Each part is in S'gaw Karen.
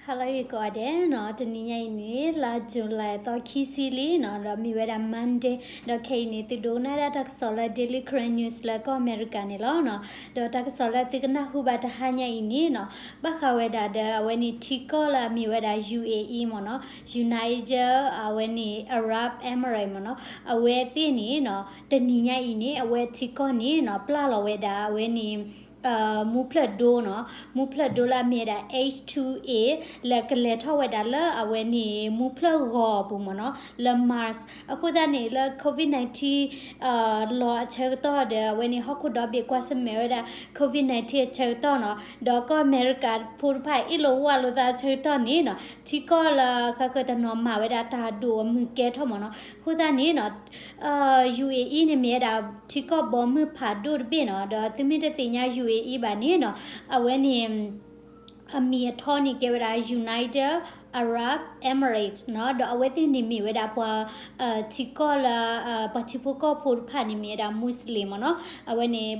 ဟါလၢဂ့ၤကိးဂၤဒဲးနီၤ, တနံၤညါအံၤန့ၣ် လါ July သီခံဆံလံနီၤ, ဒီးမ့ၢ်ဝဲဒၣ် Monday, ဒီးခဲအံၤန့ၣ် သုဒိကနၣ်ဒၣ်တၢ်ကစီၣ်လၢ Daily Karen News လၢကီၢ်အမဲရကၤန့ၣ်လီၤနီၤ. ဒီးတၢ်ကစီၣ်လၢသုကနၢ်ဟူဘၣ်တဟါညါအံၤန့ၣ်နီၤ, ဘၣ်ဃးဝဲဒၣ်ဒီးအဝဲန့ၣ်ထံကီၢ်လၢအမ့ၢ်ဝဲဒၣ် ယူၣ်အ့ၣ်အံၤ မ့ၢ်နီၤ, United အဝဲန့ၣ် Arab Emirates မ့ၢ်နီၤ, အဝဲသ့ၣ်န့ၣ်နီၤ တနံၤညါအံၤန့ၣ် အဝဲထံကီၢ်န့ၣ်နီၤ ပျၢ်လီၤဝဲဒၣ်အဝဲန့ၣ် မူဖျၢၣ်ဒိနီၤ, မူဖျၢၣ်ဒိလၢအမ့ၢ်ဝဲဒၣ် H two A လၢကလဲၤထီၣ်ဝဲဒၣ်လၢအဝဲန့ၣ် မူဖျၢၣ်ဂီၤအပူၤမ့ၢ်နီၤ, လၢ Mars. အဃိသတးန့ၣ် လၢ COVID nineteen လီၤအဆၢကတီၢ်ဒီး အဝဲန့ၣ် ဟီၣ်ခိၣ်ဒီဘ့ၣ်ကွၢ်ဆၢၣ်မဲာ်ဝဲဒၣ် COVID nineteen အဆၢကတီၢ်နီၤ, ဒီးကီၢ်အမဲရကၤဖိတဖၣ်အ့ၣ်လိာ်ဝီလိာ်သးအဆၢကတီၢ်န့ၣ်နီၤ, ထံကီၢ်လၢဃၣ်ဃၢၤတနီၤမၤဝဲဒၣ်တၢ်ဒိၣ်အမုၢ်ကဲထီၣ်မ့ၢ်နီၤ. အဃိသတးန့ၣ်နီၤ ယူၣ်အ့ၣ်အံၤန့ၣ်မ့ၢ်ဝဲဒၣ်ထံကီၢ်ဘီမုၢ်ဖးဒိၣ်တဘ့ၣ်နီၤ, ဒီးသုမ့ၢ်တသ့ၣ်ညါ ယူၣ်အ့ၣ်အံၤ ဘၣ်န့ၣ်နီၤ, အဝဲန့ၣ် အမံၤအထီန့ၣ်ကဲဝဲဒၣ် United Arab Emirates နီၤ, ဒီးအဝဲသ့ၣ်န့ၣ်မ့ၢ်ဝဲဒၣ်ပှၤ ထံကီၢ်လၢ ပှၤထံဖိကီၢ်ဖိတဖၣ်န့ၣ်မ့ၢ်ဝဲဒၣ် Muslim မ့ၢ်နီၤ, အဝဲန့ၣ်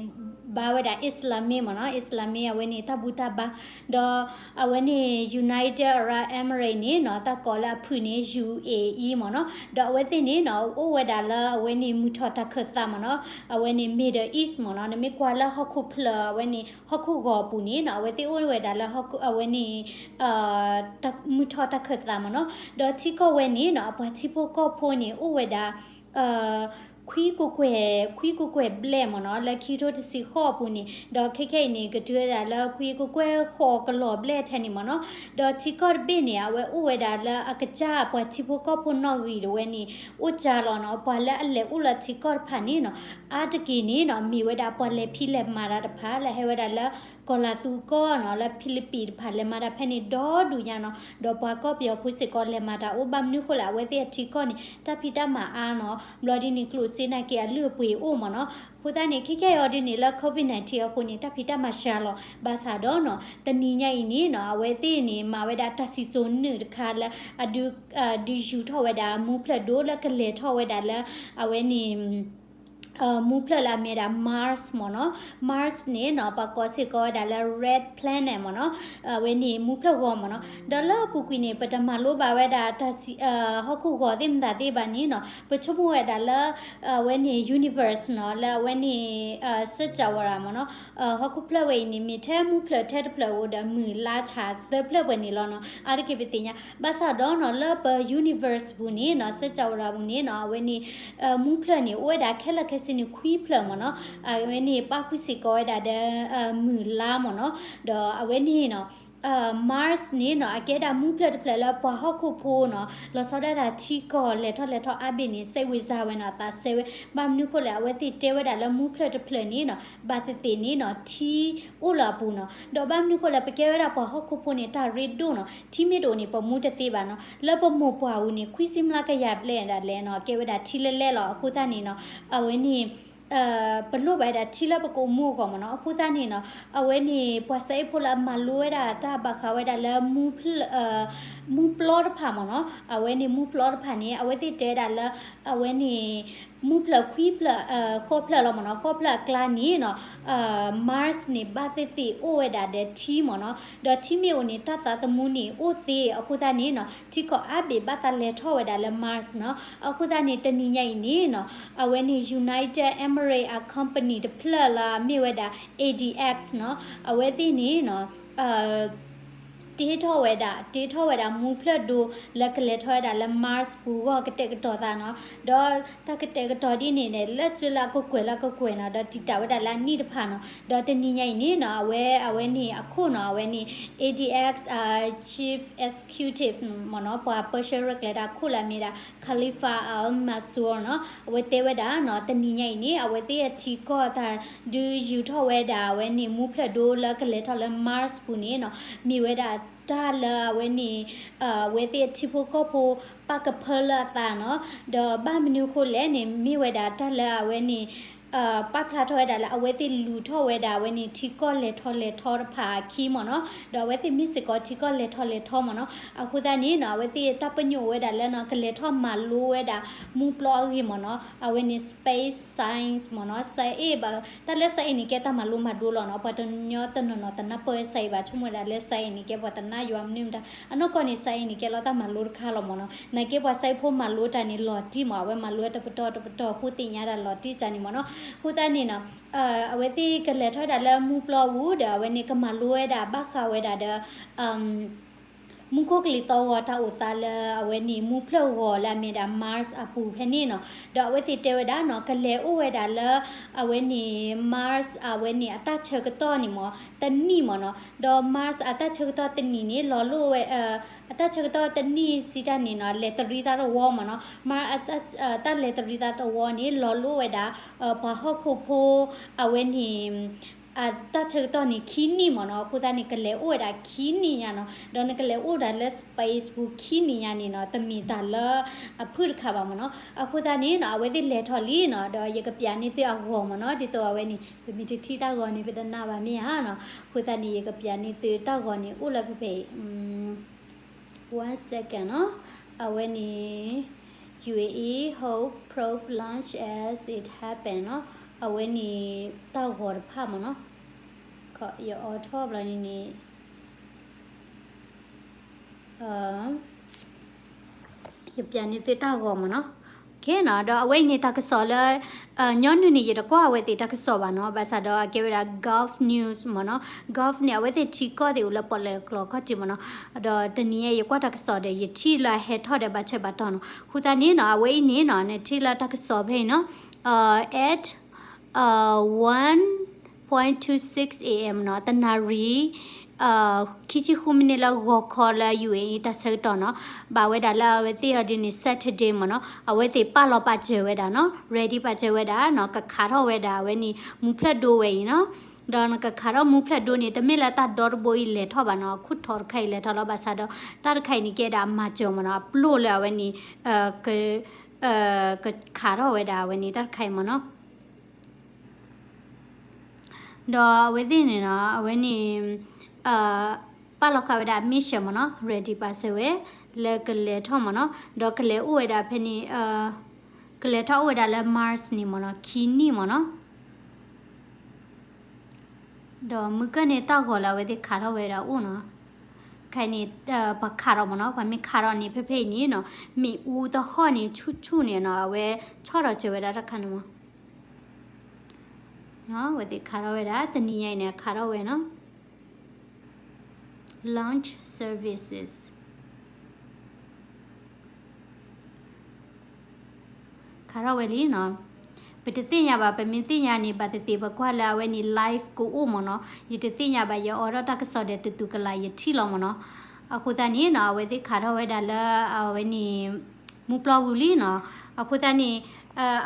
ဘါဝဲဒၣ် Islamic မ့ၢ်နီၤ, Islamic အဝဲန့ၣ်တၢ်ဘူၣ်တၢ်ဘါ, ဒီးအဝဲန့ၣ် United Arab Emirates န့ၣ်နီၤ တၢ်ကိးလၢအဖုၣ်န့ၣ် ယူၣ်အ့ၣ်အံၤ မ့ၢ်နီၤ, ဒီးအဝဲသ့ၣ်န့ၣ်နီၤ အိၣ်ဝဲဒၣ်လၢအဝဲန့ၣ်မုၢ်ထီၣ်တၢ်ခၢၣ်သးမ့ၢ်နီၤ, အဝဲန့ၣ် Middle East မ့ၢ်နီၤ, နမ့ၢ်ကွၢ်လၢဟီၣ်ခိၣ်ဖျၢၣ်အဝဲန့ၣ် ဟီၣ်ခိၣ်ဂီၤအပူၤန့ၣ်နီၤ အဝဲသ့ၣ်အိၣ်ဝဲဒၣ်လၢ အဝဲန့ၣ် မုၢ်ထီၣ်တၢ်ခၢၣ်သးမ့ၢ်နီၤ, ဒီးထံကီၢ်ဝဲန့ၣ်နီၤ အပှၤထံဖိကီၢ်ဖိန့ၣ် အိၣ်ဝဲဒၣ် ခွံကကွဲၢ် ခွံကကွဲၢ်ဘျဲၣ်မ့ၢ်နီၤ, လၢခံကထိတဆံဃိးအပူၤန့ၣ်, ဒီးခဲခဲအံၤန့ၣ် ကတုၤဝဲဒၣ်လၢခွံကကွဲၢ်ဃိးကလီၤဘျဲၣ်ထဲန့ၣ်မ့ၢ်နီၤ, ဒီးထံကီၢ်တဘ့ၣ်န့ၣ် အဝဲအိၣ်ဝဲဒၣ်လၢအကစၢ်ပှၤထံဖိကီၢ်ဖိနီၣ်ဂံၢ်တဝဲန့ၣ် အိၣ်ကၢလီၤနီၤ, ပှၤလၢအလဲၤအိၣ်လၢထံကီၢ်တဖၣ်န့ၣ်နီၤ အါတက့ၢ်န့ၣ်နီၤ မ့ၢ်ဝဲဒၣ်ပှၤလဲၤဖံးလဲၤမၤတၢ်တဖၣ် လၢဟဲဝဲဒၣ်လၢ ကီၤလၤသူကီၢ်နီၤ လၢဖံလံးပံးတဖၣ် လဲၤမၤတၢ်ဖဲန့ၣ်ဒီဒူၣ်ညါနီၤ, ဒီးပှၤကီၢ်ပယီၤဖိစ့ၢ်ကီးလဲၤမၤတၢ်အိၣ် ဘၣ်မနုၤဃိလဲၣ် အဝဲသ့ၣ်အထံကီၢ်န့ၣ် တၢ်ဖံးတၢ်မၤအါနီၤ, ဘျီဒ်န့ၣ် ကျိၣ်စ့နာ်က့အလုၢ်အပှ့ၤအိၣ်မ့ၢ်နီၤ, အဃိသတးန့ၣ် ခဲခဲအံၤဒ်န့ၣ်လၢ COVID nineteen အဃိန့ၣ် တၢ်ဖံးတၢ်မၤစှၤလီၤ, ဘၣ်ဆၣ်ဒီးနီၤ တနံၤညါအံၤန့ၣ်နီၤ အဝဲသ့ၣ်န့ၣ် မၤဝဲဒၣ်တၢ်စံၣ်စိၤနုာ်တခါလၢ အဒုး ဒုးယူၤထီၣ်ဝဲဒၣ် မူဖျၢၣ်ဒိလၢကလဲၤထီၣ်ဝဲဒၣ်လၢ အဝဲန့ၣ် မူဖျၢၣ်လၢအမ့ၢ်ဒၣ် Mars မ့ၢ်နီၤ, Mars န့ၣ်နီၤ ပှၤကိးစ့ၢ်ကီးဝဲဒၣ်လၢ Red Planet မ့ၢ်နီၤ, အဝဲန့ၣ်မူဖျၢၣ်ဂီၤမ့ၢ်နီၤ, ဒီးလၢအပူၤကွံာ်န့ၣ် ပတမၤလိဘၣ်ဝဲဒၣ်တၢ်စံး ဟီၣ်ခိၣ်ဂီၤသ့ၣ်မတၤသ့ၣ်ဘၣ်န့ၣ်နီၤ, ပဆိကမိၣ်ဝဲဒၣ်လၢ အဝဲန့ၣ် universe နီၤ, လၢအဝဲန့ၣ် စၢကဝၤမ့ၢ်နီၤ, ဟီၣ်ခိၣ်ဖျၢၣ်ဝဲအံၤန့ၣ် မ့ၢ်ထဲမူဖျၢၣ်ထဲတဖျၢၣ်အိၣ်ဒီးမုၢ်လါဆၣ်သၢဖျၢၣ်ပှဲၤန့ၣ်လီၤနီၤ, အါတက့ၢ်ပသ့ၣ်ညါ, ဘၣ်ဆၣ်ဒီးနီၤ လၢပ universe ပူၤန့ၣ်နီၤ စၢကဝၤပူၤန့ၣ်နီၤ အဝဲန့ၣ် မူဖျၢၣ်န့ၣ် အိၣ်ဝဲဒၣ်ခဲလၢာ်ခဲဆ့န့ၣ် ခွံဖျၢၣ်မ့ၢ်နီၤ, အဝဲန့ၣ် ပၣ်ဃုာ်စ့ၢ်ကီးဝဲဒၣ်ဒီး မုၢ်လါမ့ၢ်နီၤ, ဒီးအဝဲန့ၣ်နီၤ Mars န့ၣ်နီၤ အကဲဒၣ်မူဖျၢၣ်တဖျၢၣ်လၢပှၤဟီၣ်ခိၣ်ဖိနီၤ လီၤဆီဒၣ်တၢ်ထံကီၢ်လဲၤထီၣ်လဲၤထီၣ်အါဘ့ၣ်န့ၣ် စိတ်ဝင်စားဝဲနီၤ သးစဲဝဲ, ဘၣ်မနုၤဃိလဲၣ် အဝဲသ့ၣ်တဲဝဲဒၣ်လၢမူဖျၢၣ်တဖျၢၣ်န့ၣ်နီၤ ဘၣ်သ့ၣ်သ့ၣ်န့ၣ်နီၤ ထံအိၣ်လၢအပူၤနီၤ, ဒီးဘၣ်မနုၤဃိလဲၣ် ပကဲဝဲဒၣ်ပှၤဟီၣ်ခိၣ်ဖိန့ၣ် တၢ်ရ့ဒိၣ်နီၤ ထံမ့ၢ်တအိၣ်န့ၣ် ပမူတသ့ဘၣ်နီၤ, လၢပမိၢ်ပှၢ်အူၤန့ၣ် ခွံဆံမျးကယၤဘျဲၣ်ဒၣ်လဲာ်နီၤ ကဲဝဲဒၣ်ထံလဲၢ်လဲၢ်လီၤ, အဃိသတးန့ၣ်နီၤ အဝဲန့ၣ် ပလိၣ်ဘၣ်ဝဲဒၣ်ထံလၢပကအိၣ်မူအဂီၢ်မ့ၢ်နီၤ, အဃိသတးန့ၣ်နီၤ အဝဲန့ၣ် ပှၤစဲအ့ၣ်ဖိလၢအမၤလိဝဲဒၣ်တၢ်ဘၣ်ဃးဝဲဒၣ်လၢ မူပျီတဖၣ်မ့ၢ်နီၤ, အဝဲန့ၣ်မူပျီတဖၣ်န့ၣ် အဝဲသ့ၣ်တဲဝဲဒၣ်လၢ အဝဲန့ၣ် မူဖျၢၣ်ခွံဖျၢၣ် ဃိးဖျၢၣ်လီၤမ့ၢ်နီၤ, ဃိးဖျၢၣ်အကျါန့ၣ်နီၤ Mars န့ၣ် ဘၣ်သ့ၣ်သ့ၣ်အိၣ်ဝဲဒၣ်ဒီးထံမ့ၢ်နီၤ, ဒီးထံမ့ၢ်အိၣ်န့ၣ် တၢ်သးသမူန့ၣ်အိၣ်သ့, အဃိသတးန့ၣ်နီၤ ထံကီၢ်အါဘ့ၣ်ဘၣ်သးလဲၤထီၣ်ဝဲဒၣ်လၢ Mars နီၤ, အဃိသတးန့ၣ် တနံၤညါအံၤန့ၣ်နီၤ အဝဲန့ၣ် United Emirates အ company တဖျၢၣ်လၢအမ့ၢ်ဝဲဒၣ် A D X နီၤ, အဝဲသ့ၣ်န့ၣ်နီၤ တ့ထီၣ်ဝဲဒၣ် တ့ထီၣ်ဝဲဒၣ်မူဖျၢၣ်ဒိလၢကလဲၤထီၣ်ဝဲဒၣ်လၢ Mars ပူၤဂီၢ်ကတဲာ်ကတီၤသးနီၤ, ဒီးတၢ်ကတဲာ်ကတီၤဒ်န့ၣ်န့ၣ် လၢကၢလၢအကကွဲၢ်လၢအကကွဲၢ်နီၤ, ဒီးတံာ်တာ်ဝဲဒၣ်လၢအနံၣ်တဖၣ်နီၤ, ဒီးတနံၤညါအံၤန့ၣ်နီၤ အဝဲ အဝဲန့ၣ်အခိၣ်နီၤ အဝဲန့ၣ် A D X Chief Executive မ့ၢ်နီၤ ပှၤပၢဆှၢရဲၣ်ကျဲၤတၢ်ခိၣ်လၢအမ့ၢ်ဒၣ် Khalifa Al-Mansour နီၤ, အဝဲတဲဝဲဒၣ်နီၤ တနံၤညါအံၤန့ၣ် အဝဲသ့ၣ်အထံကီၢ်တၢ်ဒုးယူၤထီၣ်ဝဲဒၣ် အဝဲန့ၣ်မူဖျၢၣ်ဒိလၢကလဲၤထီၣ်လၢ Mars ပူၤန့ၣ်နီၤ မ့ၢ်ဝဲဒၣ်တၢ်လၢအဝဲန့ၣ် အဝဲသ့ၣ်အထံဖိကီၢ်ဖိ ပၣ်ကဖၢလၢအသးနီၤ, ဒီးဘၣ်မနုၤဃိလဲၣ်န့ၣ် မ့ၢ်ဝဲဒၣ်တၢ်လၢအဝဲန့ၣ် ပာ်ဖျါထီၣ်ဝဲဒၣ်လၢအဝဲသ့ၣ်လူၤထီၣ်ဝဲဒၣ်အဝဲန့ၣ် ထံကီၢ်လဲၤထီၣ်လဲၤထီတဖၣ်အခံမ့ၢ်နီၤ, ဒီးအဝဲသ့ၣ်မ့ၢ်စ့ၢ်ကီးထံကီၢ်လဲၤထီၣ်လဲၤထီမ့ၢ်နီၤ, အဃိသတးန့ၣ်နီၤ အဝဲသ့ၣ်တၢ်ပညိၣ်ဝဲဒၣ်လၢနီၤ ကလဲၤထီၣ်မၤလိဝဲဒၣ် မူပျီအဂ့ၢ်မ့ၢ်နီၤ, အဝဲန့ၣ် space science မ့ၢ်နီၤ, science ဘၣ်, တၢ်လၢ science န့ၣ်ကဲတၢ်မၤလိမၤဒိလီၤနီၤ, ပှၤတညီတနီၤနီၤ တနၢ်ပၢၢ်ဝဲ science ဘၣ်, ဆိကမိၣ်ဝဲဒၣ်လၢ science န့ၣ်ကဲပှၤတနၢ်ယွၤမနုၤမတၤ, အနီၢ်ကီၢ်န့ၣ် science န့ၣ်ကဲလီၤတၢ်မၤလိတခါလီၤမ့ၢ်နီၤ, နာ်က့ပှၤ science ဖိမၤလိတၢ်န့ၣ် လီၤတံၢ်မ့ၢ်, အဝဲမၤလိတပတီၢ်တပတီၢ် ဃိသ့ၣ်ညါဒၣ်လီၤတံၢ်ကၢ်န့ၣ်မ့ၢ်နီၤ, အဃိသတးန့ၣ်နီၤ အဝဲသ့ၣ်ကလဲၤထီၣ်ဝဲဒၣ်လၢမူပျီပူၤဒီး အဝဲန့ၣ်ကမၤလိဝဲဒၣ် ဘၣ်ဃးဝဲဒၣ်ဒီး မူခိၣ်ကလံၤသီၣ်ဂီၤတၢ်အိၣ်သးလၢအဝဲန့ၣ် မူဖျၢၣ်ဂီၤလၢအမ့ၢ်ဒၣ် Mars အပူၤဖဲန့ၣ်နီၤ, ဒီးအဝဲသ့ၣ်တဲဝဲဒၣ်နီၤ ကလဲၤအိၣ်ဝဲဒၣ်လၢ အဝဲန့ၣ် Mars အဝဲန့ၣ် အတၢ်ဆၢကတီၢ်န့ၣ်မ့ၢ် တနံၣ်မ့ၢ်နီၤ, ဒီး Mars အတၢ်ဆၢကတီၢ်တနံၣ်န့ၣ် လီၤလိၣ်ဝဲ အတၢ်ဆၢကတီၢ်တနံၣ်စံးတၢ်န့ၣ်နီၤ လဲၤတရံးသးတဝီမ့ၢ်နီၤ, Mars တၢ်လဲၤတရံးသးတဝီန့ၣ် လီၤလိၣ်ဝဲဒၣ် ပှၤဟီၣ်ခိၣ်ဖိ အဝဲန့ၣ် အတၢ်ဆၢကတီၢ်န့ၣ် ခံနံၣ်မ့ၢ်နီၤ, အဃိသတးန့ၣ် ကလဲၤအိၣ်ဝဲဒၣ်ခံနံၣ်ညါနီၤ, ဒီးနကလဲၤအိၣ်ဒၣ်လၢ space ပူၤခံနံၣ်ညါန့ၣ်နီၤ တမ့ၢ်တၢ်လၢအဖုၣ်တခါဘၣ်မ့ၢ်နီၤ, အဃိသတးန့ၣ်နီၤ အဝဲသ့ၣ်လဲၤထီၣ်လံနီၤ, ဒီးယကပျးန့ၢ်သုအဂီၤမ့ၢ်နီၤ, ဒ်သိးအဝဲန့ၣ် ပမ့ၢ်တထံၣ်တၢ်ဂီၤန့ၣ် ပတနာ်ဘၣ်မ့ၢ်ဧါနီၤ, အဃိသတးန့ၣ် ယကပျးန့ၢ်သုတၢ်ဂီၤန့ၣ် အိၣ်လၢဖဲဖဲအံၤ one second နီၤ, အဝဲန့ၣ် ယူဢေအံ hope probe launch as it happen နီၤ, အဝဲန့ၣ်တၢ်ဂီၤတဖၣ်မ့ၢ်နီၤ, ယအိးထီၣ်ဘျီန့ၣ်န့ၣ် ယပျးန့ၢ်သုတၢ်ဂီၤမ့ၢ်နီၤ, နီၤ, ဒီးအဝဲအံၤန့ၣ်တၢ်ကစီၣ်လၢ ညီနုၢ်န့ၣ် ယတကွၢ်အဝဲသ့ၣ်တၢ်ကစီၣ်ဘၣ်နီၤ, ဘၣ်ဆၣ်ဒီးအကဲဝဲဒၣ် Gulf News မ့ၢ်နီၤ, Gulf န့ၣ် အဝဲသ့ၣ်ထံကီၢ်သ့ၣ်အိၣ်လၢပီၣ်လဲၣ်ကျိာ်ခီၣ်ထံးမ့ၢ်နီၤ, ဒီးတနံၤညါယကွၢ်တၢ်ကစီၣ်ဒီး ယထံၣ်လၢအဟဲထီၣ်ဒီးဘၣ်ထွဲဘၣ်တီၢ်နီၤ, အဃိသတးန့ၣ်နီၤ အဝဲအံၤန့ၣ်နီၤ နထံၣ်လၢတၢ်ကစီၣ်ဖဲအံၤနီၤ, at one point two six A M နီၤ, တနၣ်ရံၣ် ခံဆံဃုမံးနံးလၢဂီၤခီလၢ ယူၣ်အ့ တၢ်ဆၢကတီၢ်နီၤ, ဘၣ်ဝဲဒၣ်လၢအဝဲသ့ၣ်အီၤဒ်န့ၣ် Saturday မ့ၢ်နီၤ, အဝဲသ့ၣ်ပာ်လီၤပာ်စၢၤဝဲဒၣ်နီၤ, ready ပာ်စၢၤဝဲဒၣ်နီၤ, ကခးထီၣ်ဝဲဒၣ်အဝဲန့ၣ် မူဖျၢၣ်ဒိဝဲအံၤနီၤ, ဒီးနကခးထီၣ်မူဖျၢၣ်ဒိန့ၣ် တမ့ၢ်လၢတၢ်ဒီတဘိအံၤလဲၤထီၣ်ဘၣ်နီၤ, အခိၣ်ထီတခါအံၤလဲၤထီၣ်လီၤ, ဘၣ်ဆၣ်ဒီး တၢ်တခါအံၤန့ၣ်ကဲဒၣ်အမၤစၢၤမ့ၢ်နီၤ, အပျိၢ်လၢအဝဲန့ၣ် ကခးထီၣ်ဝဲဒၣ်အဝဲန့ၣ် တၢ်တခါအံၤမ့ၢ်နီၤ ဒီးအဝဲသ့ၣ်န့ၣ်နီၤ အဝဲန့ၣ် ပာ်လီၤဃာ်ဝဲဒၣ် mission မ့ၢ်နီၤ, ready ပာ်စၢၤဝဲ လၢကလဲၤထီၣ်မ့ၢ်နီၤ, ဒီးကလဲၤအိၣ်ဝဲဒၣ်ဖဲန့ၣ် ကလဲၤထီၣ်အိၣ်ဝဲဒၣ်လၢ Mars န့ၣ်မ့ၢ်နီၤ ခံနံၣ်မ့ၢ်နီၤ, ဒီးမုၢ်ကၢၢ်န့ၣ် တၢ်ဂီၤလၢအဝဲသ့ၣ်ခးထီၣ်ဝဲဒၣ်အိၣ်နီၤ, ခဲအံၤန့ၣ် ပှၤခးထီၣ်မ့ၢ်နီၤ, ပှၤမ့ၢ်ခးထီၣ်န့ၣ် ဖဲဖဲအံၤန့ၣ်နီၤ မ့ၣ်အူသဟီၣ်န့ၣ် ဆူၣ်ဆူၣ်န့ၣ်နီၤ အဝဲဆီၣ်ထီၣ်စၢၤဝဲဒၣ်တၢ်တခါန့ၣ်မ့ၢ် အဝဲသ့ၣ်ခးထီၣ်ဝဲဒၣ် တနံၤညါအံၤန့ၣ် ခးထီၣ်ဝဲနီၤ launch services ခးထီၣ်ဝဲလံနီၤ, ပတသ့ၣ်ညါဘၣ်, ပမ့ၢ်သ့ၣ်ညါန့ၣ် ဘၣ်သ့ၣ်သ့ၣ် ပကွၢ်လၢအဝဲန့ၣ် live ကအိၣ်မ့ၢ်နီၤ, ယတသ့ၣ်ညါဘၣ်, ယအိးထီၣ်တၢ်ကစီၣ်ဒီး တတုၤကလာ်ယထံၣ်လီၤမ့ၢ်နီၤ, အဃိသတးန့ၣ်နီၤ အဝဲသ့ၣ်ခးထီၣ်ဝဲဒၣ်လၢ အဝဲန့ၣ် မူပျီပူၤလံနီၤ, အဃိသတးန့ၣ်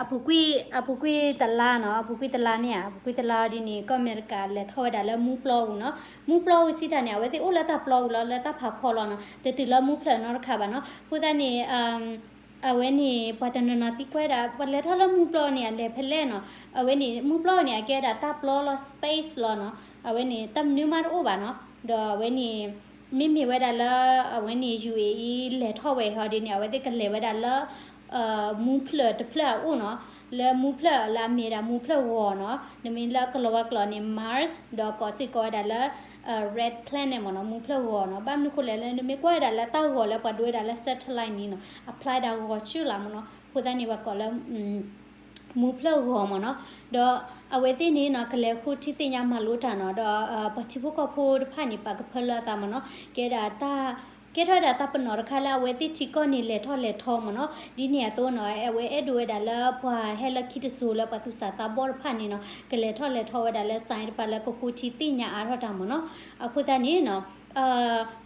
အပူၤကွံာ် အပူၤကွံာ်တလါနီၤ, အပူၤကွံာ်တလါမ့ၢ်ဧါ, အပူၤကွံာ်တလါဒ်န့ၣ် ကီၢ်အမဲရကၤလဲၤထီၣ်ဝဲဒၣ်လၢမူပျီပူၤနီၤ, မူပျီပူၤစံးတၢ်န့ၣ် အဝဲသ့ၣ်အိၣ်လၢတၢ်ပျီပူၤလီၤ, လၢတၢ်ဖးဖီလီၤနီၤ, တတုၤလၢမူဖျၢၣ်နီတခါဘၣ်နီၤ, အဃိသတးန့ၣ် အဝဲန့ၣ် ပှၤတနီၤနီၤသံကွၢ်ဒၣ် ပှၤလဲၤထီၣ်လၢမူပျီန့ၣ် အလဲၤဖဲလဲၣ်နီၤ, အဝဲန့ၣ် မူပျီန့ၣ် အကဲဒၣ်တၢ်ပျီလီၤ space လီၤနီၤ, အဝဲန့ၣ် တၢ်မနုၤမးတအိၣ်ဘၣ်နီၤ, ဒီးအဝဲန့ၣ် မ့မ့ၢ်ဝဲဒၣ်လၢ အဝဲန့ၣ် ယူၣ်အ့အံၤ လဲၤထီၣ်ဝဲဟီဒ်န့ၣ် အဝဲသ့ၣ်ကလဲၤဝဲဒၣ်လၢ မူဖျၢၣ်တဖျၢၣ်အအိၣ်နီၤ, လၢမူဖျၢၣ်လၢအမ့ၢ်ဒၣ်မူဖျၢၣ်ဂီၤနီၤ, နမ့ၢ်လၢကလီၤဝါကျိာ်န့ၣ် Mars ဒီးကိးစ့ၢ်ကီးဝဲဒၣ်လၢ red planet မ့ၢ်နီၤ, မူဖျၢၣ်ဂီၤနီၤ, ဘၣ်မနုၤဃိလဲၣ်လၢ နမ့ၢ်ကွၢ်ဝဲဒၣ်လၢတၢ်ဂီၤလၢပှၤဒိဝဲဒၣ်လၢ satellite န့ၣ်နီၤ apply ဒၣ်ဂီၤဆူၣ်လၢမ့ၢ်နီၤ, အဃိသတးန့ၣ် ပှၤကိးလၢ မူဖျၢၣ်ဂီၤမ့ၢ်နီၤ, ဒီးအဝဲသ့ၣ်န့ၣ်နီၤ ကလဲၤဃုထံသ့ၣ်ညါမၤလိတၢ်နီၤ, ဒီးပှၤထံဖိကီၢ်ဖိတဖၣ်န့ၣ် ပာ်ကဖၢလၢအသးမ့ၢ်နီၤ, ကဲဒၣ်တၢ် ကဲထီၣ်ဝဲဒၣ်တၢ်ပနီၣ်တခါလၢအဝဲသ့ၣ်ထံကီၢ်န့ၣ်လဲၤထီၣ်လဲၤထီမ့ၢ်နီၤ, ဒ်န့ၣ်အသိးနီၤ အဝဲအဲၣ်ဒိးဝဲဒၣ်လၢပှၤဟဲလၢခံတစိၤလၢပှၤသူၣ်စၢ်သးဘီၣ်တဖၣ်န့ၣ်နီၤ ကလဲၤထီၣ်လဲၤထီဝဲဒၣ်လၢ science တဖၣ်လၢကဃုထံသ့ၣ်ညါအါထီၣ်တၢ်မ့ၢ်နီၤ, အဃိသတးန့ၣ်နီၤ